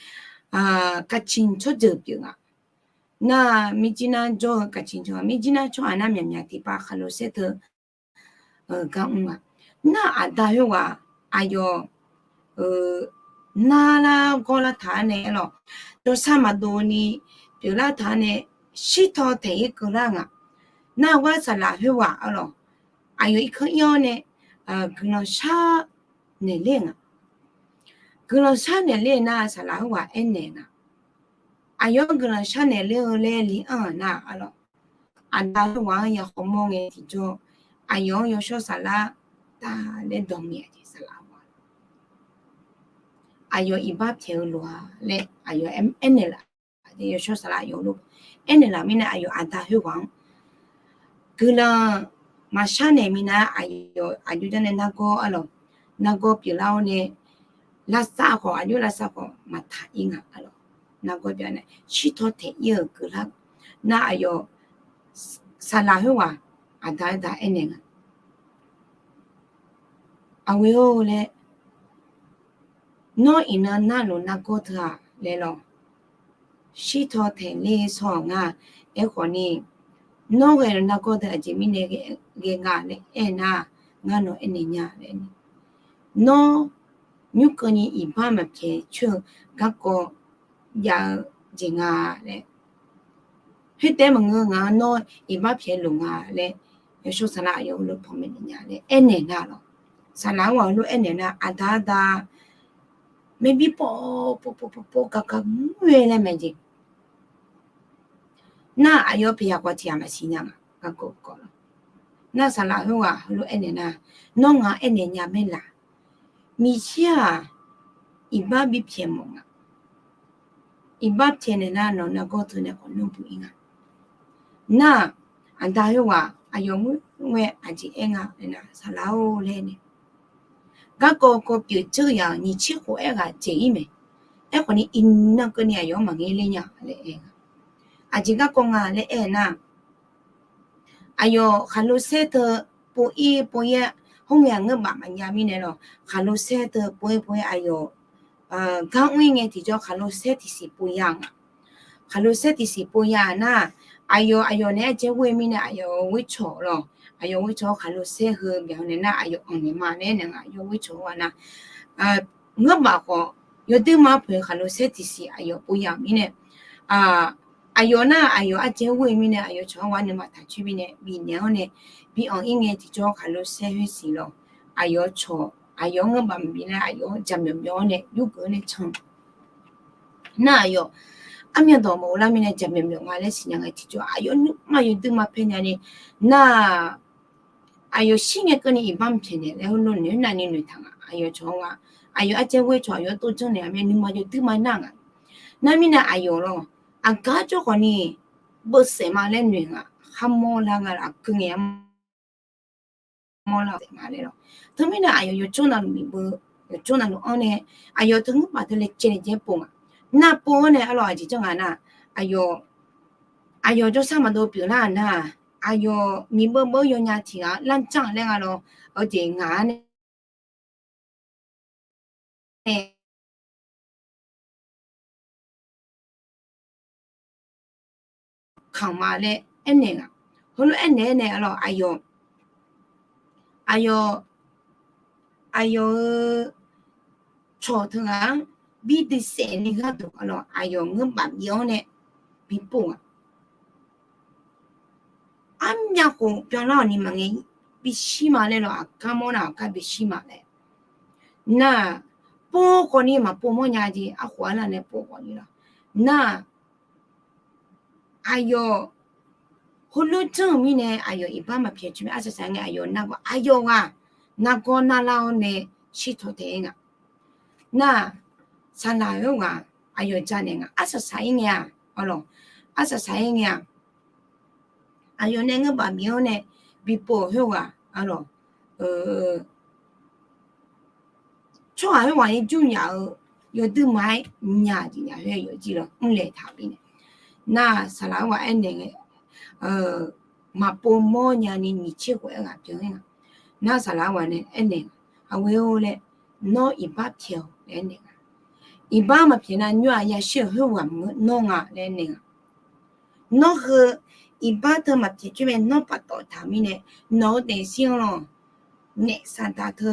kaqciq tsawrjeuq pyeuf nga. Nar mirjir nar jawr-eu kaqciq jawr-a, mirjir nar tsawrhaq nar myaqmyaq tiqpaq khaqlo saer teu gar mr nga. Nar aqda khoerghaq aqyawf narlar gawrlar taq-awr nae arlawq, jawrsar maqdov ni pyeuflar taq-awr nae shirtaw taeq-ir keuvlar nga. Nar-eu gar saqlaq khoerghaq arlawq, aqyawf irkanr ir-awr nae guiqlanq shar naeqler nga. Guiqlanq shar naeqler nar saqlaq khoerghaq aernaeq nga. Aqyawf-anr guiqlanq shar naeqler-eu laer li anr-aq nar arlawq, aqda khoerghaq-anr ya khawmawr ngae tiqjawr, aqyawf-anr yawshawr saflar taq laer dawq ngaeq-a jeq saqlaq khoerghaq aqyawf iqbax pyaeq-eu loq-a laer aqyawf aernaeq laf. Yawshawr saflar aqyawf lof aernaeq laf mirnae aqyawf aqda khoerghaq-anr guiqlanq maqshar naeq minav aqyawf aqjox jar nae nargawr arlawq, nargawr pyeuflar-awr nae lavsav khawf aqjox lavsav khawf maqtaq ir nga arlawq. Nargawr pyeuf nae shirtaw taeq ir-euq guiqlar nar aqyawf saqlaq khoerghaq aqda arda aernaeq nga. Aqghoe-or laer, nawr iqnan narluf nargawr teu-aq laer lawq. Shirtaw taeq ler-eu shawr-aq nga. Aerkhawf ni, nawr ghae-eu nargawr teu aqjeq mirnae ghae nga laer aernar, ngar nawq aernaeq nya laer, nawr nymrkeuvni iqbax maqpyaeq coer-eu garkawv jav-eu jeq nga laer, khoertaef maqngeur, ngaq-anr nawr iqbax pyaeq loq nga laer, yawshawr saflar aqyawf heulof panmaeq naeq nya laer aernaeq nar lawq. Saqlaq-anr ghaq heulof aernaeq nar, aqda arda maerbir pov pov pov pov pov gaq gaq mr-aer laer maeq jeq. Nar aqyawf pyaeq yaq khawf tiq ghaq maqsiq nya nga. Garkawv kawv lawq. Nar saqlaq khoerghaq heulof aernaeq nar, nawr ngaq-anr aernaeq nya maerlaf. Miqyaer-aq, iqbax bipyaeq mawf nga. Iqbax pyaeq naeq nar nawq nargawr teu nae khawf nawr buq ir nga. Nar-aq, aqda khoerghaq aqyawf mr ngae aqjeq aer nga laer nar, saqlaq-or laer nae, garkawv kawv pyeuf dzeur yaq-euq nyiq tser khof aerghaq jeq ir mae. Aerkhawf ni iqnan keuvni aqyawf-anr maqngaer ler nya laer aer nga. Aqjeq garkawv nga laer aer nar, aqyawf khaqlo saer teu pov ir pov yaer, khoerngae-aq ngeur baf maqjav mirnae lawq, khaqlo saer teu pov ir pov yaer aqyawf gar mr ir ngae tiqjawr khaqlo saer tiqsiq pov ya nga. Khaqlo saer tiqsiq pov ya nar, aqyawf aqyawf nae arjaer ghoer-eu mirnae aqyawf ghoer cawq lawq. Aqyawf ghoer cawq-awr khaqlo saer heu byaq-eu nae nar aqyawf anq naeq ma laer nae nga, aqyawf ghoer cawq-eu ghaq nar, ngeur baf khawf yawduir ma poeq khaqlo saer tiqsiq aqyawf pov ya-euq mirnae, aqyawf nar aqyawf arjaer ghoer-eu mirnae aqyawf cawq-anr ghaq nuima taq coer mirnae bifnaeq-awr nae bi anq ir ngae tiqjawr khaqlo saer khoer siq lawq. Aqyawf cawq aqyawf-anr ngeur baf maqbi nar aqyawf-anr jaqmyawf myawf-awr nae yurgeuf-awr nae can nar aqyawf armyan dawq maqghov lar mirnae jaqmyawf myawf nga laer siqnya ngae tiqjawr aqyawf nuima yawduir ma paer nya ni nar, aqyawf shir ngae keuvni iqbax maqpyaeq naeq laer heulof noeq-aer navni noeqtaq nga. Aqyawf cawq-anr ghaq aqyawf arjaer ghoer cawq aqyawf-anr tov janrnaeq-a mae nuima yawduir ma nar nga. Nar mirnae aqyawf lawq, aqgar jawr khawf ni beuvsaef ma laer noeq nga. Kharmawr lar nga laf aqgeu ngae mawr lar-awq saef ma laer lawq. Teumirnae aqyawf yawjawr navluf miqbeu, yawjawr navluf-anr nae aqyawf teu ngeur baf teu laejae naeq jae pov nga. Nar pov-anr nae arlawq aqjeq janr nga nar, aqyawf aqyawf jawrshar maqdov pyeuf nar nar, aqyawf miqbeu beu yawnya tiq ghaq lar janr laer nga lawq. Aqjeq ngaq-anr nae kamq ma laer aernaeq nga. Heulof aernaeq-aer nae arlawq aqyawf, aqyawf, aqyawf-euq cawq teughaq-anr bi duisaef ni gharduq arlawq aqyawf ngeur baf bi-anr nae bi pov nga. Armyav khof byanlar-awq ni maqngae bishir ma laer lawq, aqgar mawr nar aqgar bishir ma laer. Nar-aq, pov khawf ni maqpov mawrnya jeq, arkhof arlar nae pov khawf ni lawq. Nar-aq, aqyawf heulof janr-euq mirnae aqyawf iqbax maqpyaeq coer mae arsaq saq ngae aqyawf nargawr aqyawf ghaq nargawr narlar-awr nae shirtaw taeq-aer nga. Nar-aq, saqlaq-eu ghaq aqyawf janaeq nga arsaq saq-ir ngae-aq arlawq, arsaq saq-ir ngae-aq, aqyawf nae ngeur baf bif-anr nae bipov-euq khoerghaq arlawq, tsawrhaq khoerghaq-ir jmr yaf-eu yawduir ma-aer nya jeq nya khoer yawjir lawq mrlaeq taq-euq mirnae. Nar-aq, saqlaq-eu ghaq aernaeq ngae, maqpov mawrnya ni nyiq tser khof aerghaq byan-aer nga. Nar-aq, saqlaq-eu ghaq nae aernaeq, aqghoe-or laer, nawr iqbax pyaeq-awq laer aernaeq nga. Iqbax maqpyaeq nar nymr-aq yashir-euq khoerghaq maqngeur nawr nga laer aernaeq nga. Nawr heu iqbax teu maqpyaeq coer mae nawr paftawf taq-euq mirnae, nawq-eu daefzir-anr lawq, naef saqdaq teu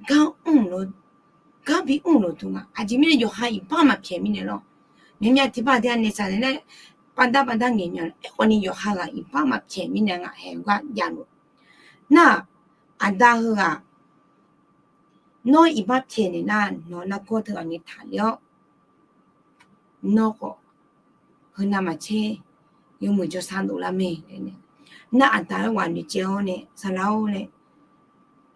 gar mr lo, gar bi mr lof teu nga. Aqjeq mirnae yawqha iqbax maqpyaeq mirnae lawr, myaqmyav tiqpav aqdui-aq naef saqdaq laer pavdar pavdar ngaeq mya-a. Aerkhawf ni yawqha ghaq iqbax maqpyaeq mirnae ngaq haeq gar jav lof. Nar-aq, aqda heughaq nawr iqbax pyaeq naeq nar nawq nargawr teughaq ni taqler-awr, nawr khawf heunav maqtser yawmuiq jawrshar dovlar mae laer nae, nar aqda-aer ghaq noeqtsaev-awr nae saqlaq-or laer,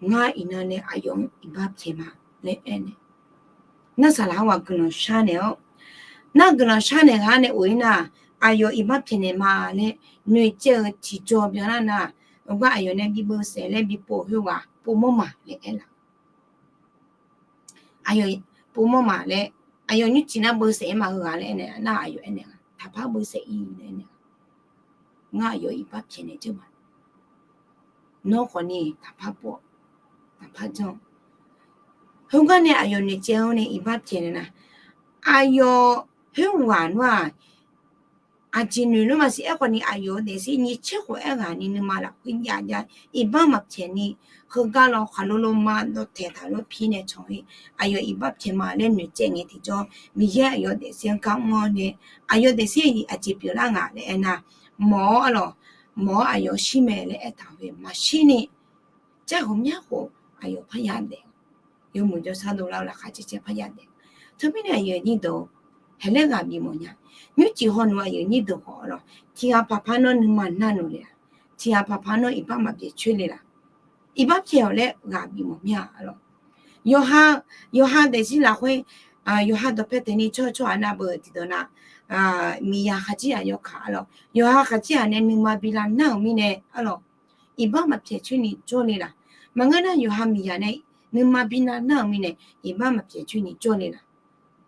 ngar iqnan nae aqyawf-anr iqbax pyaeq ma laer aernaeq. Nar saqlaq-anr ghaq guiqlanq sharnaeq-awr, nar guiqlanq sharnaeq ghaq nae of-ir nar, aqyawf iqbax pyaeqnaeq ma laer noeqtsaev-eu tiqjawr byanlar nar, heugar aqyawf nae bi beusaef laer bi pov khoerghaq povmawr ma laer aerlaf. Aqyawf povmawr ma laer, aqyawf nymrcif nar beusaef-ir ma heughaq laer aernaeq nar, aqyawf aernaeq-a, taqpar beusaef-ir laer aernaeq-a. Ngar aqyawf iqbax pyaeqnaeq jeur ma. Nawr khawfni taqpar pov, taqpar janr. Heugar nae aqyawf noeqtsaev-awr nae iqbax pyaeqnaeq nar, aqyawf khoerghaq nar-aq, aqjeq noeq lor maqsiq. Aerkhawfni aqyawf-eu daefzir nyiq tser khof aerghaq ni nuima lafkhoer jav jav iqbax maqpyaeq ni, heugar lawr khaqlo loma dawqtaeq taq lor pi nae can-ir, aqyawf iqbax pyaeq ma laer noeqtsaev ngae tiqjawr, Miqyaer aqyawf daefzir-anr gar mr-awr nae, aqyawf daefzir-iq aqjeq pyeuflar nga laer aernar, mawq-awr arlawq, mawq-awr aqyawf shir mae laer aertaq-eu maqshir ni, jar ghawqmya khof aqyawf parya daef, yawmuiq jawrshar dovlar-eu laqkhaq caer caer parya daef. Teumirnae aqyuif aqnyir deuq, heulof-aer ghaq bif mawf nya. Nymrcif hawnaeq aqyuif aqnyir deuq khawf arlawq, tiqghaq paqpar nawr nuima nar noeq le-a, tiqghaq paqpar nawr iqbax maqpyaeq coer le laf. Iqbax pyaeq-awq laer ghaq bif mawf mir-a arlawq. Yawqha, yawqha daefzir lafkhoer, yawqha dawqpae taeqni tsawrhaq tsawrhaq nav beu tiqdawq nav, miqyaq khaqdzerzaq yawkaq arlawq, yawqha khaqdzerzaq nae nuima bi lavnar-euq mirnae arlawq, iqbax maqpyaeq coer ni jawr le laf. Maqngeur nar yawqha miqyaq nae nuima bi lavnar-euq mirnae iqbax maqpyaeq coer ni jawr le laf.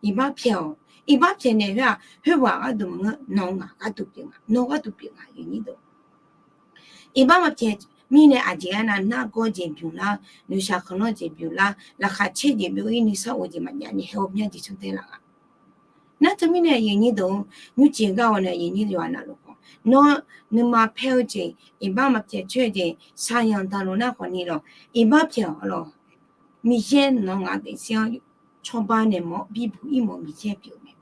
Iqbax pyaeq-awq. Iqbax pyaeq naeq khoer-aq, khoerghaq gharduq maqngeur, nawq-eu ngaq gharduq pyeuf nga, nawq-eu gharduq pyeuf nga aqyuif aqnyir deuq. Iqbax maqpyaeq mirnae aqjeq arnav nargawr jeq bymq lar, noeqshaq khanqlanr jeq bymq lar, laqkhaq caer jeq bymq-ir, nuisar of jeq maqjav ni hae-eu mya jeq cantae laf nga. Nar teumirnae aqyuif aqnyir deuq, nymrcif gar-awr nae aqyuif aqnyir yawqha navluf khawf, nawr nuima paer-eu jeq, iqbax maqpyaeq coer-eu jeq, shaqyanq daqloq nar khawfni lawq, iqbax pyaeq-awq arlawq. Miqyaer nawq-eu ngaq daefzir-anr cawba naeq mawf-awr bibuq-ir mawf-eu Miqyaer pyeuf-eu mae.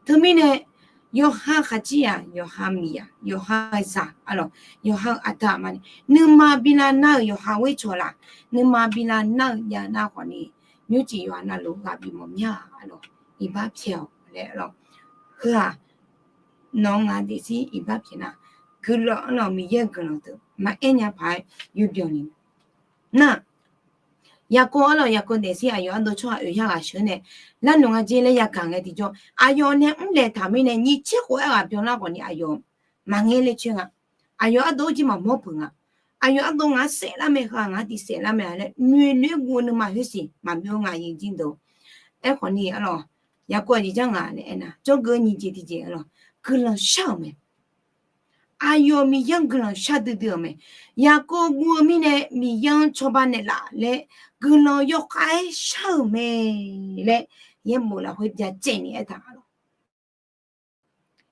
Teumirnae yawqha khaqdzerzaq, yawqha miqyaq, yawqha zaq arlawq, yawqha-eu aqda aqma nae nuima bi lavnar-euq yawqha ghoer cawq laf, nuima bi lavnar-eu jav nar khawfni, nymrcif yawqha navluf ghaq bif mawf mir-a arlawq, iqbax pyaeq-awq laer arlawq. Heu-aq, nawq-eu ngaq daefzir iqbax pyaeq nar, guiqlanq arlawq, Miqyaer-eu guiqlanq deuq maqaer nya paq-aer yawbyan ni. Nar, Yaqkov arlawq, Yaqkov daefzir aqyawf ardov tsawrhaq oeq yar ghaq sheuq nae, larnoeq nga jer laer yagaq ngae tiqjawr, aqyawf nae mrlaeq taq mirnae nyiq tser khof aer ghaq byanlar khawfni aqyawf maqngaer ler coer nga. Aqyawf ardov-anr jir maqmawr peuq nga. Aqyawf ardov ngaq-anr saeflar mae, heu-aq ngaq-anr tiq saeflar mae laer noeq noeq-aer guv-eu nuima khoersiq maqbyav nga aqyuif aqnyir deuq. Aerkhawfni arlawq, Yaqkov aqjeq janr nga laer aernar, jawrgeuf-eu nyiq jeq tiqjeq arlawq, guiqlanq shar-euq mae. Aqyawf Miqyaer-anr guiqlanq shar duidui-euq mae. Yaqkov guv-eu mirnae Miqyaer-anr cawba naeqlaf laer guiqlanq yawkhav-aer shar-euq mae laer yaerbof lafkhoer byacaevni aertaq-a lawq.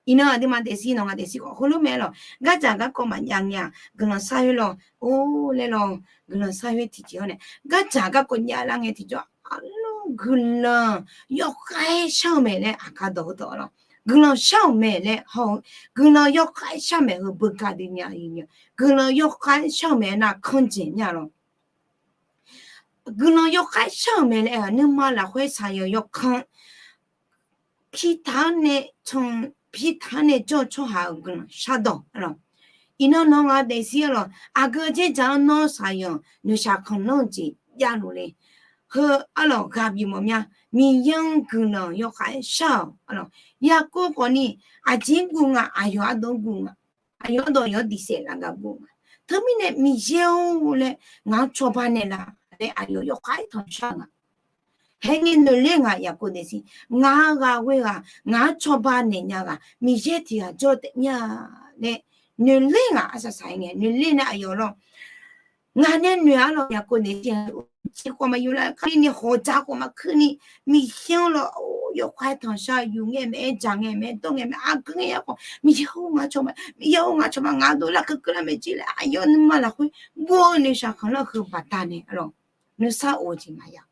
Iqnan aqduimaf daefzir nawq ngaq daefzir khawf heulof mae lawq, gardzaq garkawv maqjav ngae-aq guiqlanq shar khoer lawq, or laer lawq, guiqlanq shar khoer tiqjeq-awr nae gardzaq garkawv javlar ngae tiqjawr, arlawr guiqlanq yawkhav-aer shar-eu mae laer aqkar dawq heudawq lawq. Guiqlanq shar-euq mae laer haw-eu, guiqlanq yawkhav-aer shar mae heu beugar dui nya-a. Guiqlanq yawkhav-aer shar-euq mae nar kanr dzaeq nya lawq. Guiqlanq yawkhav-aer shar-euq mae laer-aq nuima lafkhoer shaqzanq yawkanr, Piqtaq-anr nae can, Piqtaq-anr nae jawr-eu tsawrhaq-euq guiqlanq shardawq arlawq. Iqnan nawq ngaq daefzir arlawq, aqgeu dzerdzaq-anr nawr shaqzanq noeqshaq khanqlanr-eu jeq javluf le. Heu arlawq ghaq bif mawf mya, Miqyaer-anr guiqlanq yawkhav-aer shar-awq arlawq. Yaqkov khawfni aqjeq-anr guv nga, aqyawf ardov-anr guv nga, aqyawf ardov yawr diq saef laf gaq guv nga. Teumirnae Miqyaer-or laer ngaq-anr cawba naeqlaf laer aqyawf yawkhav-aer tanqshar-eu nga. Haer ngae noeqler ngaq Yaqkov daefzir, ngaq-anr ghaq ghoer ghaq, ngaq-anr cawba naeq nya ghaq Miqyaer tiq ghaq jawr taef nya laer noeqler ngaq arsaq saq-aer ngae noeqler nae aqyawf lawr ngaq nae noeq-a lawq. Yaqkov daefzir-a, tiqkhawf maqyuf lar kali ni hawqdzaq khawf maqkuir ni, Miqyaer-anr lawr yawkhav-aer tanqshar, yuf ngae maeq-aer, dzaq ngae maeq-aer, dawr ngae maeq-aer, aqgeu ngae ya khawf Miqyaer-or ngaq cawba, Miqyaer-or ngaq cawba, ngaq dovlar keuvkeuv lar mae jeq laer aqyawf nuima lafkhoer guv-eu noeqshaq khanqlanr heu baqdanae arlawq, nuisar of-eu jeq maqya.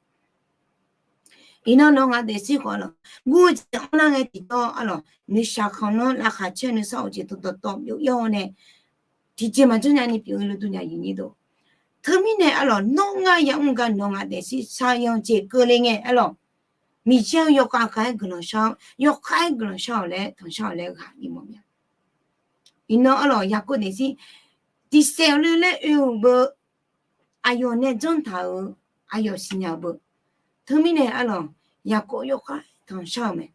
Iqnan nawq ngaq daefzir khawf arlawq, guv-eu jeq anrlar ngae tiqjawr arlawq, noeqshaq khanqlanr laqkhaq caer nuisar of-eu jeq dawqtawv byov yar-awr nae tiqjeq maqjanr nyani pyeuf-eu lof dur nya aqyuif aqnyir deuq. Teumirnae arlawq nawr ngar yamr gar nawq ngaq daefzir shaqzanq jeq keuvle ngae arlawq, Miqyaer-anr yawkhav khav-aer guiqlanq shar-awr, yawkhav-aer guiqlanq shar-awq laer tanqshar-awq laer ghaq bif mawf mya. Iqnan arlawq Yaqkov daefzir tiq saef le laer oe-euq beu, aqyawf nae janr taq-euq, aqyawf siqnya-eu beu. Teumirnae arlawq Yaqkov yawkhav tanqshar-euq mae.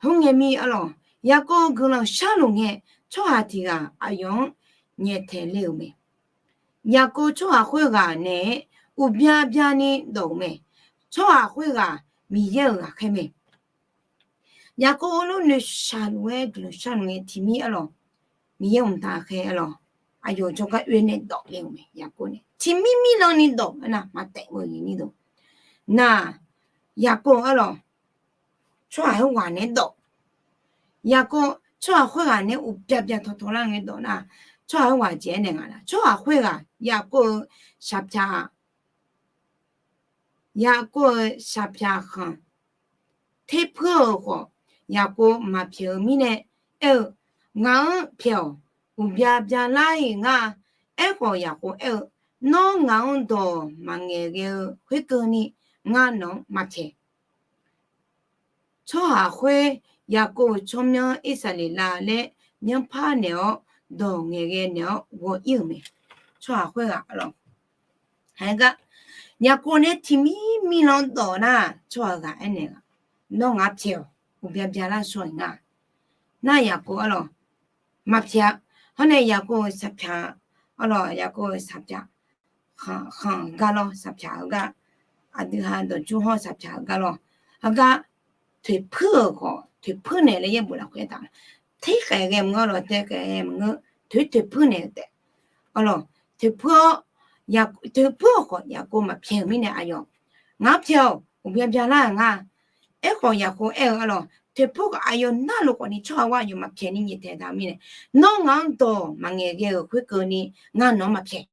Hawr ngae mir arlawq, Yaqkov-eu guiqlanq sharluf ngae, tsawrhaq tiq ghaq aqyawf-anr nyaeftaeq le-euq mae. Yaqkov tsawrhaq khoerghaq naeq-aer uqbya bya ni dawq-euq mae. Tsawrhaq khoerghaq Miqyaer-euq ghaqkhaer mae. Yaqkov-eu lof noeqshaq luf-aer guiqlanq sharluf ngae tiqmir arlawq, Miqyaer mqtav khaer arlawq, aqyawf jawrgar oe nae dawq le-euq mae. Yaqkov nae tiqmir mirlan ni dawq-a nar maqtaef-eu ni dawq. Nar, Yaqkov arlawq, tsawrhaq khoerghaq naeq-aer dawq. Yaqkov tsawrhaq khoerghaq naeq-aer uqbya bya tawtaw lar ngae dawq nar, tsawrhaq khoerghaq jeq aernaeq nga nar, tsawrhaq khoerghaq Yaqkov-eu shaqpyaq Yaqkov-euq shaqpyaq khanq terpuir-euq khawf, Yaqkov maqpyaeq-eu mirnae aer-eu, Ngaq-anr pyaeq-awq. Uqbya bya lar-iq ngar. Aerkhawf, Yaqkov aer-eu, Nawr ngaq-anr dawq maqngaeq ghae-eu khoerkeuvni, ngar nawq-anr maqpyaeq. Tsawrhaq khoer Yaqkov-euq tsawrmyanr Irsaqleqlav laer myanrpar naeq-awr, dawq ngaeqghae naeq-awr ghaw-ir-euq mae. Tsawrhaq khoerghaq arlawq, haiq gar, Yaqkov nae tiqmir mirlan dawq nar, tsawrhaq ghaq aernaeq-a, Nawr ngaq pyaeq-awq. Uqbya bya lar shaw-iq nga. Nar Yaqkov arlawq, maqpyaeq-a. Hawr nae Yaqkov-euq shaqpyaq arlawq, Yaqkov-euq shaqpyaq khanq gar lawr, shaqpyaq-eu gar, aqdui ha dawqjur hawr shaqpyaq-eu gar lawr, heugar toeqpuir-euq khawf, toeqpuir naeq laer yaerbof lafkhoer aertaq, terkhaeq ghae maqngeur lawq, terkhaeq ghae maqngeur, toeq toeqpuir naeq-eu taef arlawq, toeqpuir-awr, toeqpuir-euq khawf Yaqkov maqpyaeq-euq mirnae aqyawf, Ngaq-anr pyaeq-awq. Uqbya bya lar-euq nga. Aerkhawf, Yaqkov aer-eu arlawq, toeqpuir khawf aqyawf narluf khawfni tsawrhaq-awr aqyawf maqpyaeq ni nyaeftaeq taq-eu mirnae, Nawr ngaq-anr dawq maqngaeq ghae-euq khoerkeuvni, ngar nawq-anr maqpyaeq.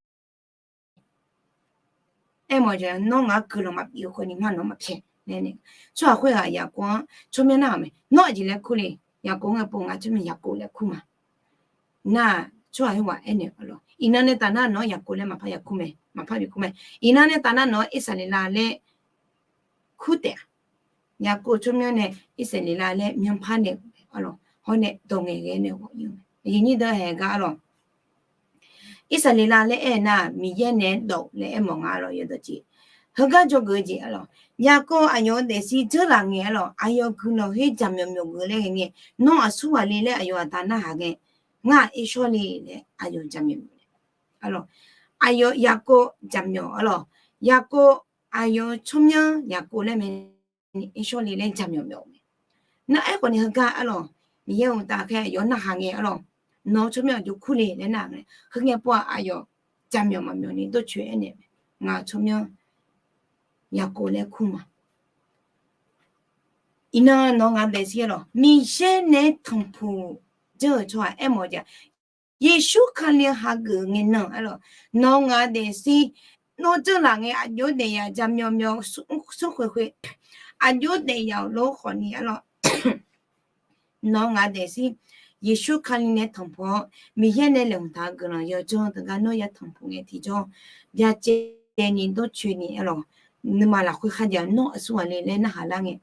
Aermawf-eu jeq, Nawr ngaq-anr guiqlanq maqbif-eu khoerni, ngar nawq-anr maqpyaeq. Tsawrhaq khoerghaq Yaqkov-anr tsawrmyanr narhaq mae, Nawr aqjeq laer kur le? Yaqkov ngae pov nga tsawrmyanr Yaqkov laer kur ma. Nar, tsawrhaq khoerghaq aernaeq arlawq, Iqnan nae taf nar nawq-anr Yaqkov laer maqpar ya kur mae, maqpar bi kur mae. Iqnan nae taf nar nawq-anr Irsaqleqlav laer kur taef-a. Yaqkov tsawrmyanr nae Irsaqleqlav laer myanrpar naeq-eu arlawq, hawr nae dawq ngaeqghae nae ghawq-ir-eu mae. Aqyuif nyir deuq haeq gar arlawq, Irsaqleqlav laer aer nar, Miqyaer naeq-aer dawq laer aermawf nga arlawq, yawdawq jeq. Heugar dzawgeuf-eu jeq arlawq, Yaqkov aqyawf-eu daefzir dzeurlaf ngae arlawq, aqyawf guiqlanq khoer jaqmyawf myawf geuf laer ghae ngae, Nawr aqsur ghaq le laer aqyawf aqda narhaq ngae, Ngar-aq aer shawr le laer aqyawf jaqmyawf myawf-a. Arlawq, aqyawf Yaqkov jaqmyawf arlawq, Yaqkov aqyawf-eu tsawrmyanr Yaqkov laer mae ni aer shawr le laer jaqmyawf myawf-eu mae. Nar aerkhawf ni heugar arlawq, Miqyaer-euq uqtaf khaer aqyawf narhaq ngae arlawq, Nawq-eu tsawrmyanr aqjox kur le laer nar-a mae. Heu ngae pov-aq aqyawf jaqmyawf maqmyawf ni dawrcoeni aernaeq mae, Ngaq-euq tsawrmyanr Yaqkov laer kur ma. Iqnan nawq-eu ngaq daefzir arlawq, Miqyaer nae tanqpuq dzeur-euq tsawrhaq aermawf-eu jeq, Yeqsur Kali hageuf ngae nan arlawq, nawq-eu ngaq daefzir, nawr dzeurlaf ngae aqjox daefyaq jaqmyawf myawf smrkhoeq khoeq, aqjox daefyaq-euq lof khawfni arlawq, nawq-eu ngaq daefzir, Yeqsur Kali nae tanqpuq-awr, Miqyaer nae laeqhmq taq-eu guiqlanq yawdzanr teugar nawr ya tanqpuq ngae tiqjawr, byacaevni dawrcoeni arlawq, nuima lafkhoer kharjav nawr aqsur ghaq le laer narhaq lar ngae,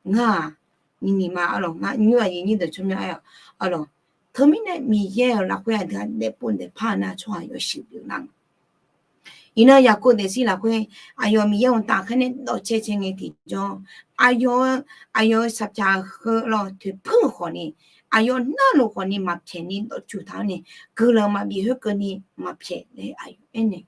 ngar-aq, nyiq nyiq ma arlawq, ngar nymr aqyuif nyir deuq tsawrmyanr aer-awq arlawq. Teumirnae Miqyaer-euq lafkhoer aqdui-aq daefpov daefpar-eu nar tsawrhaq yawshuif pyeuf lar nga. Iqnan Yaqkov daefzir lafkhoer aqyawf Miqyaer-euq uqtaf khaer nae dawqcae cae ngae tiqjawr, aqyawf-eu, aqyawf-euq saqpyaq heu lawr toeqpuir-euq khawfni, aqyawf narluf khawfni maqpyaeq ni dawqtsuif taq-awr nae, guiqlanq maqbif khoerkeuvni maqpyaeq laer aqyawf aernaeq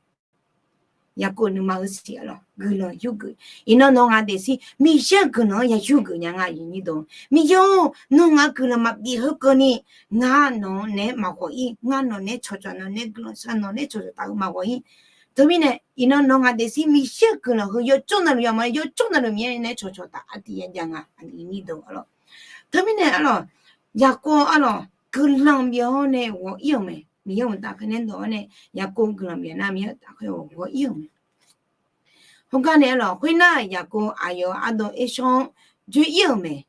Yaqkov nuima-eu siq arlawq, guiqlanq yurgeuf. Iqnan nawq-eu ngaq daefzir, Miqyaer-euq guiqlanq-anr ya yurgeuf nya nga aqyuif nyir deuq. Miqyaer-or, nawq-eu ngaq guiqlanq maqbif khoerkeuvni, ngar nawq-anr naeq-aer maqghawq-ir, ngar nawq naeq-aer cawqcawq, nawq naeq-aer guiqlanq shar, nawq naeq-aer cawqcawq taf-eu maqghawq-ir. Teumirnae iqnan nawq-eu ngaq daefzir Miqyaer-euq guiqlanq heu yawjawr navluf yamawr-aer, yawjawr navluf Miqyaer naeq-aer cawqcawq taf-a tiq ya jav nga aqyuif nyir deuq arlawq. Teumirnae arlawq, Yaqkov arlawq guiqlanq bif-awr nae ghawq-ir-euq mae. Miqyaer-euq uqtaf khaer nae dawq-awr nae Yaqkov guiqlanq bif nar Miqyaer-euq uqtaf khaer ghawq-ir-euq mae. Khoergar nae arlawq, khoernar Yaqkov aqyawf ardov Ershawr-anr joer-ir-euq mae.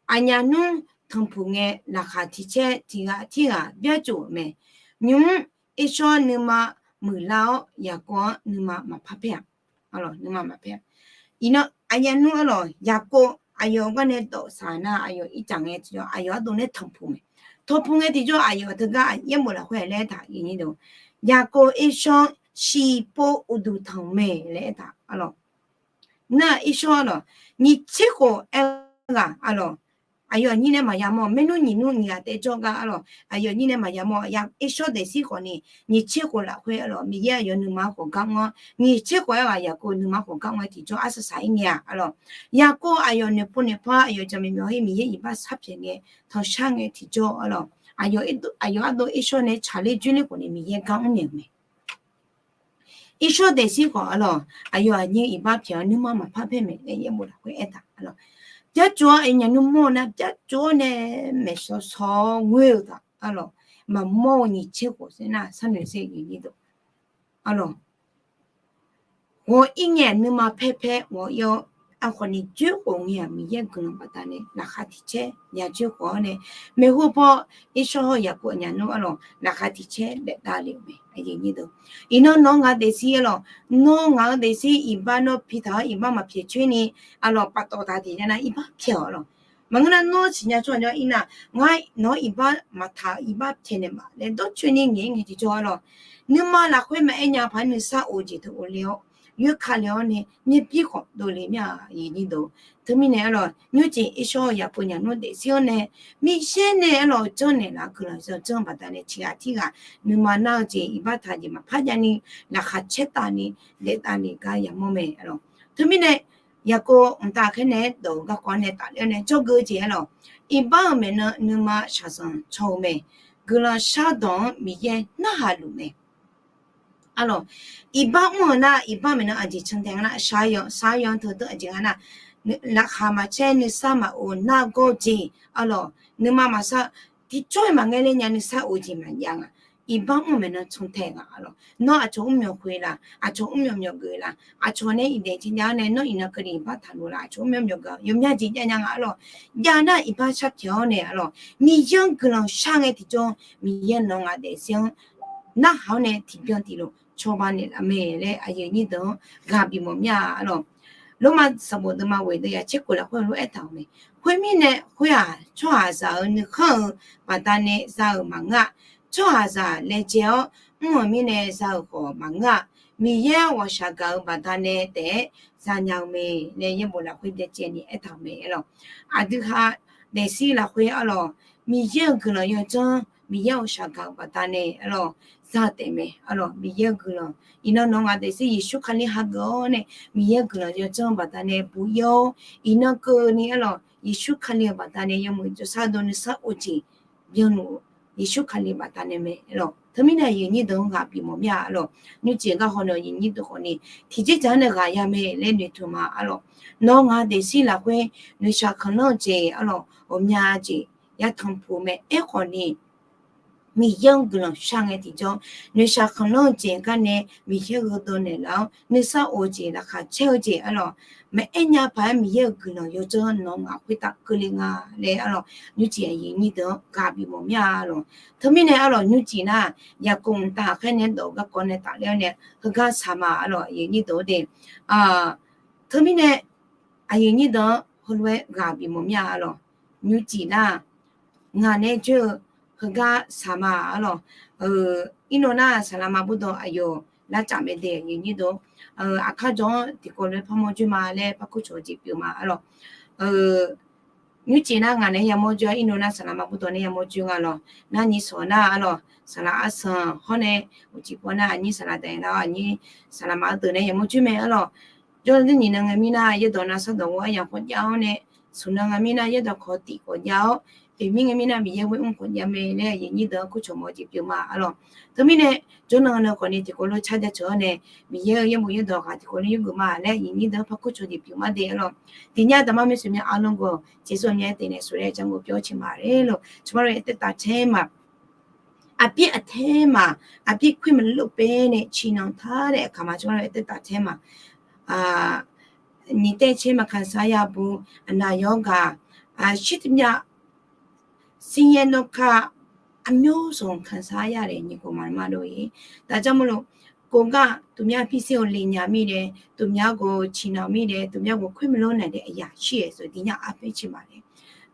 Aqnyaf nmr tanqpuq ngae, laqkhaq tiq caer tiq ghaq tirghaq byarcof-euq mae. Nymq mr Ershawr nuima muiqlar-awr, Yaqkov-anr nuima maqpar paer-a. Arlawq, nuima maqpaer-a. Iqnan aqnyaf nmr arlawq, Yaqkov aqyawf gar nae dawqsaq nar, aqyawf ircaf ngae tiqjawr aqyawf ardov nae tanqpuq mae. Tanqpuq ngae tiqjawr aqyawf teugar yaerbof lafkhoer laer aertaq, Yaqkov Ershawr-anr shiqpov uqduq tanq mae laer aertaq arlawq. Nar-aq irshawr arlawq, nyiq tser khof aer ghaq arlawq, aqyawf aqnyir nae maqya mawr, maernmr nyiq nmr nyiq ghaq taef jawr gar arlawq, aqyawf aqnyir nae maqya mawr, irshawr daefzir khawf ni nyiq tser khof lafkhoer arlawq, Miqyaer aqyawf nuima khawf gar mr-awr, nyiq tser khof aer ghaq Yaqkov nuima khawf gar mr-aer tiqjawr arsaq saq-ir ngae-aq arlawq. Yaqkov aqyawf noeqpov noeqpaw aqyawf jaqmyawf myaw-ir Miqyaer iqbax sharpyaeq ngae, tanqshar ngae tiqjawr arlawq, aqyawf ardov irshawr nae tsaqler dzoerler khawf ni Miqyaer gar mrnaeq-euq mae. Irshawr daefzir khawf arlawq, aqyawf aqnyir iqbax pyaeq-awr nuima maqpar paer maeq laer yaerbof lafkhoer aertaq arlawq. Byartsov-awr aqnyaf nmr mawr-eu nar byartsov-awr nae maeqshawr shawr-awr ngoer-eu taq arlawq. Maqmawr-eu nyiq tser khof saer nar sharnoeq saer aqyuif aqnyir deuq arlawq. Ghawq-ir ngae nuima paer paer ghawq-ir-awr, aqkhawf ni dzoer khof ngae-aq Miqyaer guiqlanq baqdanae laqkhaq tiq caer ya dzoer khof-awr nae, maeqhu paw irshawr hawr Yaqkov aqnyaf nmr arlawq laqkhaq tiq caer daef davlef-euq mae. Iqnan nawq-eu ngaq daefzir arlawq, nawr ngaq-eu daefzir iqbax nawr pi taq-awr iqbax maqpyaeq coer ni arlawq, paftawf taq tiq nya nar iqbax pyaeq-awq arlawq. Maqngeur nar nawr siqnya tsawrhaq jawr-ir nar, ngar nawq-anr iqbax maqtaq-eu iqbax pyaeq naeq ma laer dawrcoeni ngaeq-ir ngae tiqjawr arlawq, nuima lafkhoer maqaer nya paq-aer nuisar of-eu jeq teu of le-awr, yoerka le-awr nae myavbir khawf dovle mir-a aqyuif aqnyir deuq. Teumirnae arlawq, nymrcif irshawr-eu Yaqkov aqnyaf nmr daefzir-awr nae, Miqyaer nae arlawq janrnaeq laf-eu guiqlanq yawdzanr baqdanae tiqghaq tirghaq nuima nar-eu jeq iqbax taq jeq maqpar javni laqkhaq caer tavni daef davlef gar yamawr mae arlawq. Teumirnae Yaqkov mqtav khaer nae dawq-eu garkawv nae tafler-awr nae jawrgeuf-eu jeq arlawq, iqbax-euq maeqnan nuima shaqzanq caw-eu mae. Guiqlanq shardawq-anr Miqyaer narhaq luf mae. Arlawq, iqbax mr-euq nar iqbax maeqnan aqjeq cantae nga nar, shaqzanq shaqzanq teu deuq aqjeq nga nar, laqkhaq maqcaer nuisar maqof nargawr-eu jeq arlawq, nuima maqsar, tiqcawr-iq maqngaer ler nya nuisar of-eu jeq maqjav nga. Iqbax mr maeqnan cantae nga arlawq. Nawr aqcawq mrmyawq khoeq laf, aqcawq mrmyawq myawqgeuf laf, aqcawq nae iqdaeq tiqjav-awr nae nawr iqnan keuvle iqbax taqluf laf, aqcawq mrmyawq myawqgeuf yawmya jeq jav nya nga arlawq. Jav nar iqbax sharpyaeq-awr nae arlawq, Miqyaer-anr guiqlanq shar ngae tiqjawr Miqyaer nawq-eu ngaq daefzir-anr narhaq-awr nae tiqbyan tiqlof cawba naeqlaf mae laer aqyuif aqnyir deuq-anr ghaq bifmawf mir-a arlawq. Lormav sanqbof deuvma ghoeq deuv yaq tser khof lafkhoer lof-aer aertaq-euq mae. Khoermirnae khoer-aq, tsawrhaqzaq-euq nuikhanr-euq baqdanae za-euq maqngeur-a. Tsawrhaqzaq laejae-awr mr-euq mirnae za-euq khawf maqngeur-a. Miqyaer ghawqshaq gaq-euq baqdanae taef-aer zanya-eu mae laer yaerbof lafkhoer byacaevni aertaq-euq mae arlawq. Aqdui ha daefzir lafkhoer arlawq, Miqyaer-euq guiqlanq yawdzanr Miqyaer ghawqshaq gaq-euq baqdanae arlawq, za taef mae arlawq. Miqyaer-euq guiqlanq iqnan nawq-eu ngaq daefzir Yeqsur Kali hageuf-awr nae Miqyaer-euq guiqlanq yawdzanr-eu baqdanae bu ir-awr, iqnan keuvni arlawq Yeqsur Kali-euq baqdanae yawmuiq jawrshar dov nuisar of jeq byanluf Yeqsur Kali baqdanae mae arlawq. Teumirnae aqyuif aqnyir deuq-anr ghaq bifmawf mir-a arlawq. Nymrcif garhaw nae aqyuif aqnyir deuq khawfni tiqjeq dzaq-anr nae ghaq ya mae laer noeqtmq ma arlawq. Nawq-eu ngaq daefzir lafkhoer noeqshaq khanqlanr-eu jeq arlawq, ghawqmya jeq yatanq puq mae. Aerkhawfni Miqyaer-anr guiqlanq shar ngae tiqjawr, noeqshaq khanqlanr-eu jeq garnae Miqyaer gheudov naeqlaf-awr nuisar of-eu jeq laqkhaq caer-eu jeq arlawq, maqaer nya paq-aer Miqyaer-euq guiqlanq yawdzanr nawq-eu ngaq khoertav keuvle nga laer arlawq, nymrcif aqyuif aqnyir deuq-anr ghaq bifmawf mir-a arlawq. Teumirnae arlawq nymrcif nar, Yaqkov mqtav khaer nae dawq-eu garkawv nae tafler-awr nae heugar saqma arlawq aqyuif aqnyir deuq-or de. Teumirnae aqyuif aqnyir deuq-anr heulof-aer ghaq bifmawf mir-a arlawq. Nymrcif nar, ngaq nae joer-eu heugar saqma arlawq. Irnov nar saqlaqma bawrdaw aqyawf lar caf mae de aqyuif aqnyir deuq. Aqkar jawr-anr tiqkawv lof-aer parmawr joer ma laer parkur cawq-eu jeq pyeuf ma arlawq. Nymrcif nar ngaq nae yamawr joer-a, irnov nar saqlaqma bawrdaw nae yamawr joer nga lawq. Nar nyiq sawq nar arlawq, saqlaq arsanq hawr nae uqcif paw nar aqnyir saqlaq daeq nar aqnyir saqlaqma ardeuq nae yamawr joer mae arlawq. Jawr nir nyiq nan ngae mir nar yaerdawq nav sardawq ghof aryamq khawf jav-awr nae, smq nan ngae mir nar yaerdawq kawq tiq khawf jav-awr, oeq mir ngae mir nar Miqyaer ghoer mr khawf jav mae laer aqyuif aqnyir deuq-anr kurcawq mawf-eu jeq pyeuf ma arlawq. Teumirnae jawrnan nan khawfni tiqkawv lof car jaceuq-awr nae, Miqyaer-euq yaerbof yaerdawq ghaq tiqkawv lof yurgeuf ma laer aqyuif aqnyir deuq-anr parkur cawq jeq pyeuf ma de arlawq. Tiqnyar daqmar maersoeq mya arlawq gawq jeqsur nya-aer taef nae sawr laer janrghof pyawr ciq ma laer lof, cawba lof-aer taef taf taer ma. Aqbir aqtaer ma, aqbir khoer maqlof paer nae ciqnan tar nae aqkaq ma cawba lof-aer taef taf taer ma. Nyiq taer caer ma ခံစားရဘူး, aqnaq yawr gaq, shir tmya ဆင်းရဲဒုက္ခ အမျိုးစုံ ခံစားရတယ် ညီအစ်ကိုမောင်နှမတို့ရေ. ဒါကြောင့်မို့လို့ ကိုယ်က သူများဖြစ်စေကို လိမ်ညာမိတယ်, သူများကို ချည်နှောင်မိတယ်, သူများကို ခွင့်မလွှတ်နိုင်တဲ့ အရာရှိတယ်ဆိုရင် ဒီည အားပေးချင်ပါတယ်.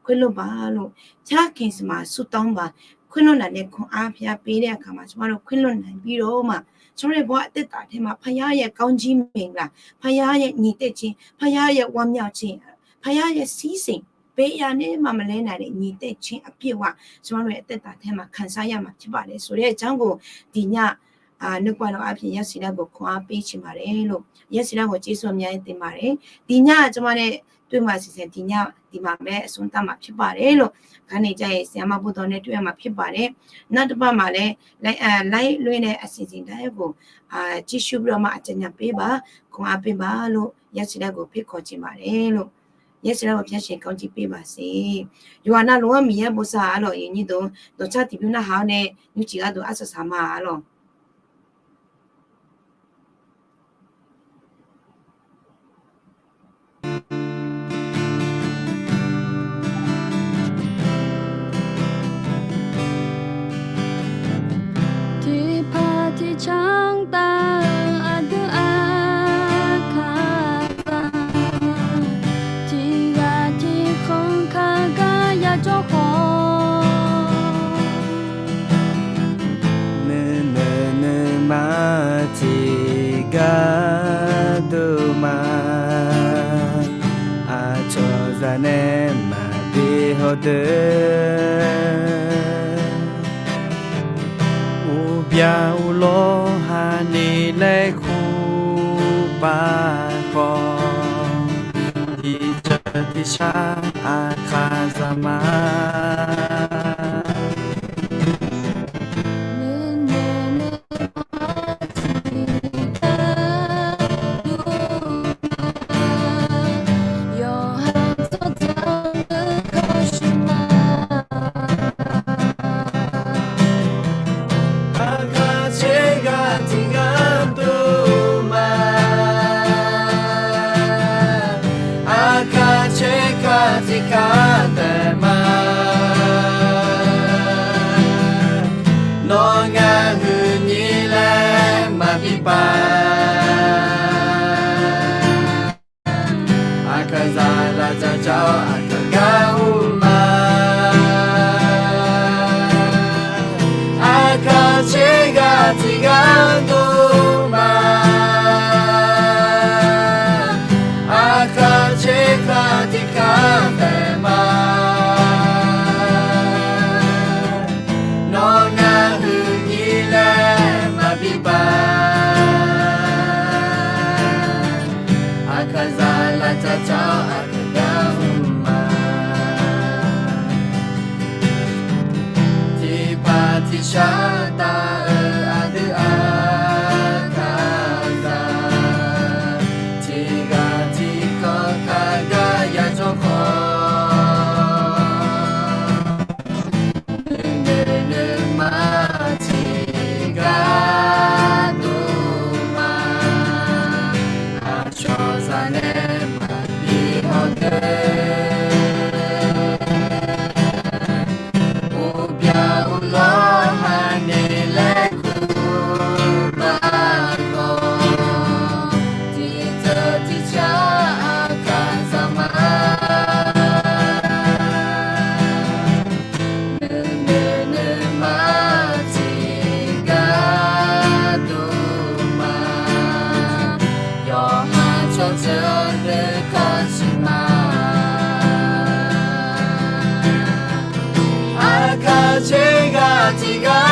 ခွင့်လွှတ်ပါလို့ ဖခင်ဆီမှာ ဆုတောင်းပါ. ခွင့်လွှတ်နိုင်တဲ့ ခွန်အား ဘုရားပေးတဲ့အခါမှာ ကျမတို့ ခွင့်လွှတ်နိုင်ပြီးတော့မှ ကျမတို့ရဲ့ဘဝအသက်တာထဲမှာ ဘုရားရဲ့ကောင်းကြီးမင်္ဂလာ၊ ဘုရားရဲ့ညီသက်ခြင်း၊ ဘုရားရဲ့ဝမ်းမြောက်ခြင်း၊ ဘုရားရဲ့စည်းစိမ်ပေးရာနဲ့မှ မလဲနိုင်တဲ့ညီသက်ခြင်းအပြည့်အဝ ကျမတို့ရဲ့အသက်တာထဲမှာ ခံစားရမှာဖြစ်ပါတယ်ဆိုတဲ့အကြောင်းကို ဒီည အာ နှုတ်ကပတ်တော်အားဖြင့် ရရှိတတ်ကို ခွန်အားပေးချင်ပါတယ်လို့ ရရှိတတ်ကို ကျေးဇူးအများကြီးတင်ပါတယ်။ ဒီည ကျမနဲ့တွေ့မှာ အစီအစဉ် ဒီည ဒီမှာပဲ အဆုံးသတ်မှာဖြစ်ပါတယ်လို့ ခါနေကြရင် ဆရာမဘုတော်နဲ့ တွေ့ရမှာဖြစ်ပါတယ်။ နောက်တစ်ပတ်မှာလည်း လိုက်- အာ- လိုက်လွှင့်တဲ့ အစီအစဉ်တိုင်းကို အာ- ကြည့်ရှုပြီးတော့မှ အကြံဉာဏ်ပေးပါ၊ ခွန်အားပေးပါလို့ ရရှိတတ်ကို ဖိတ်ခေါ်ချင်ပါတယ်လို့ ရရှိတတ်ကို ဖျားရှင်ကောင်းကြီးပေးပါစေ။ ယွၤနာ်လၢ မီးယဲၢ်ဘိုးစၢ်အါလော် ယညိၣ်ဒို ဒိုးဆၣ်တံၢ်ဘျုးနၢ်ဟါန့ၣ် ညိၣ်စံးဂါဒိုး အါဆၢဆၢမးအါလော် Tiqpaq tiqcanr taf-eu aqdui aqkaq zaq, tiqghaq tiqkhanq kaq gar yajawr khawf, nuinoeq nuima tiqgar dov ma. Aqcawq zaq nae maqbi hawdeuq, uqbya uqlawr hani laer kur pav khawf, tiqceuq tiqshar aqkaq zaq ma. Aqkaq caer ghaq tiqghaq dov ma. Aqkaq caer ghaq tiqghaq taef ma. Nawr ngar huiqnyir laer maqbi pav. Aqkaq zaq lavdzaq dzaq-awr aqkaq gar ur ma. Aqkaq caer ghaq tiqghaq dov ma. Aqkaq caer ghaq tiqghaq taef ma. Nawr ngar huiqnyir laer maqbi pav. Aqkaq zaq lavdzaq dzaq-awr aqkaq gar ur ma. Tiqpaq tiqshar taf-eu aqdui aqkaq zaq, tiqghaq tiqkhanq kaq gar yajawr khawf, nuinoeq nuima tiqgar dov ma. Aqcawq zaq nae maqbi hawdeuq, uqbya uqlawr hani laer kur pav khawf, tiqceuq tiqshar aqkaq zaq ma. Nuinoeq nuima tiqgar dov ma. Yawqha tsawrjeuq deuq khawf siq ma. Aqkaq caer ghaq tiqghaq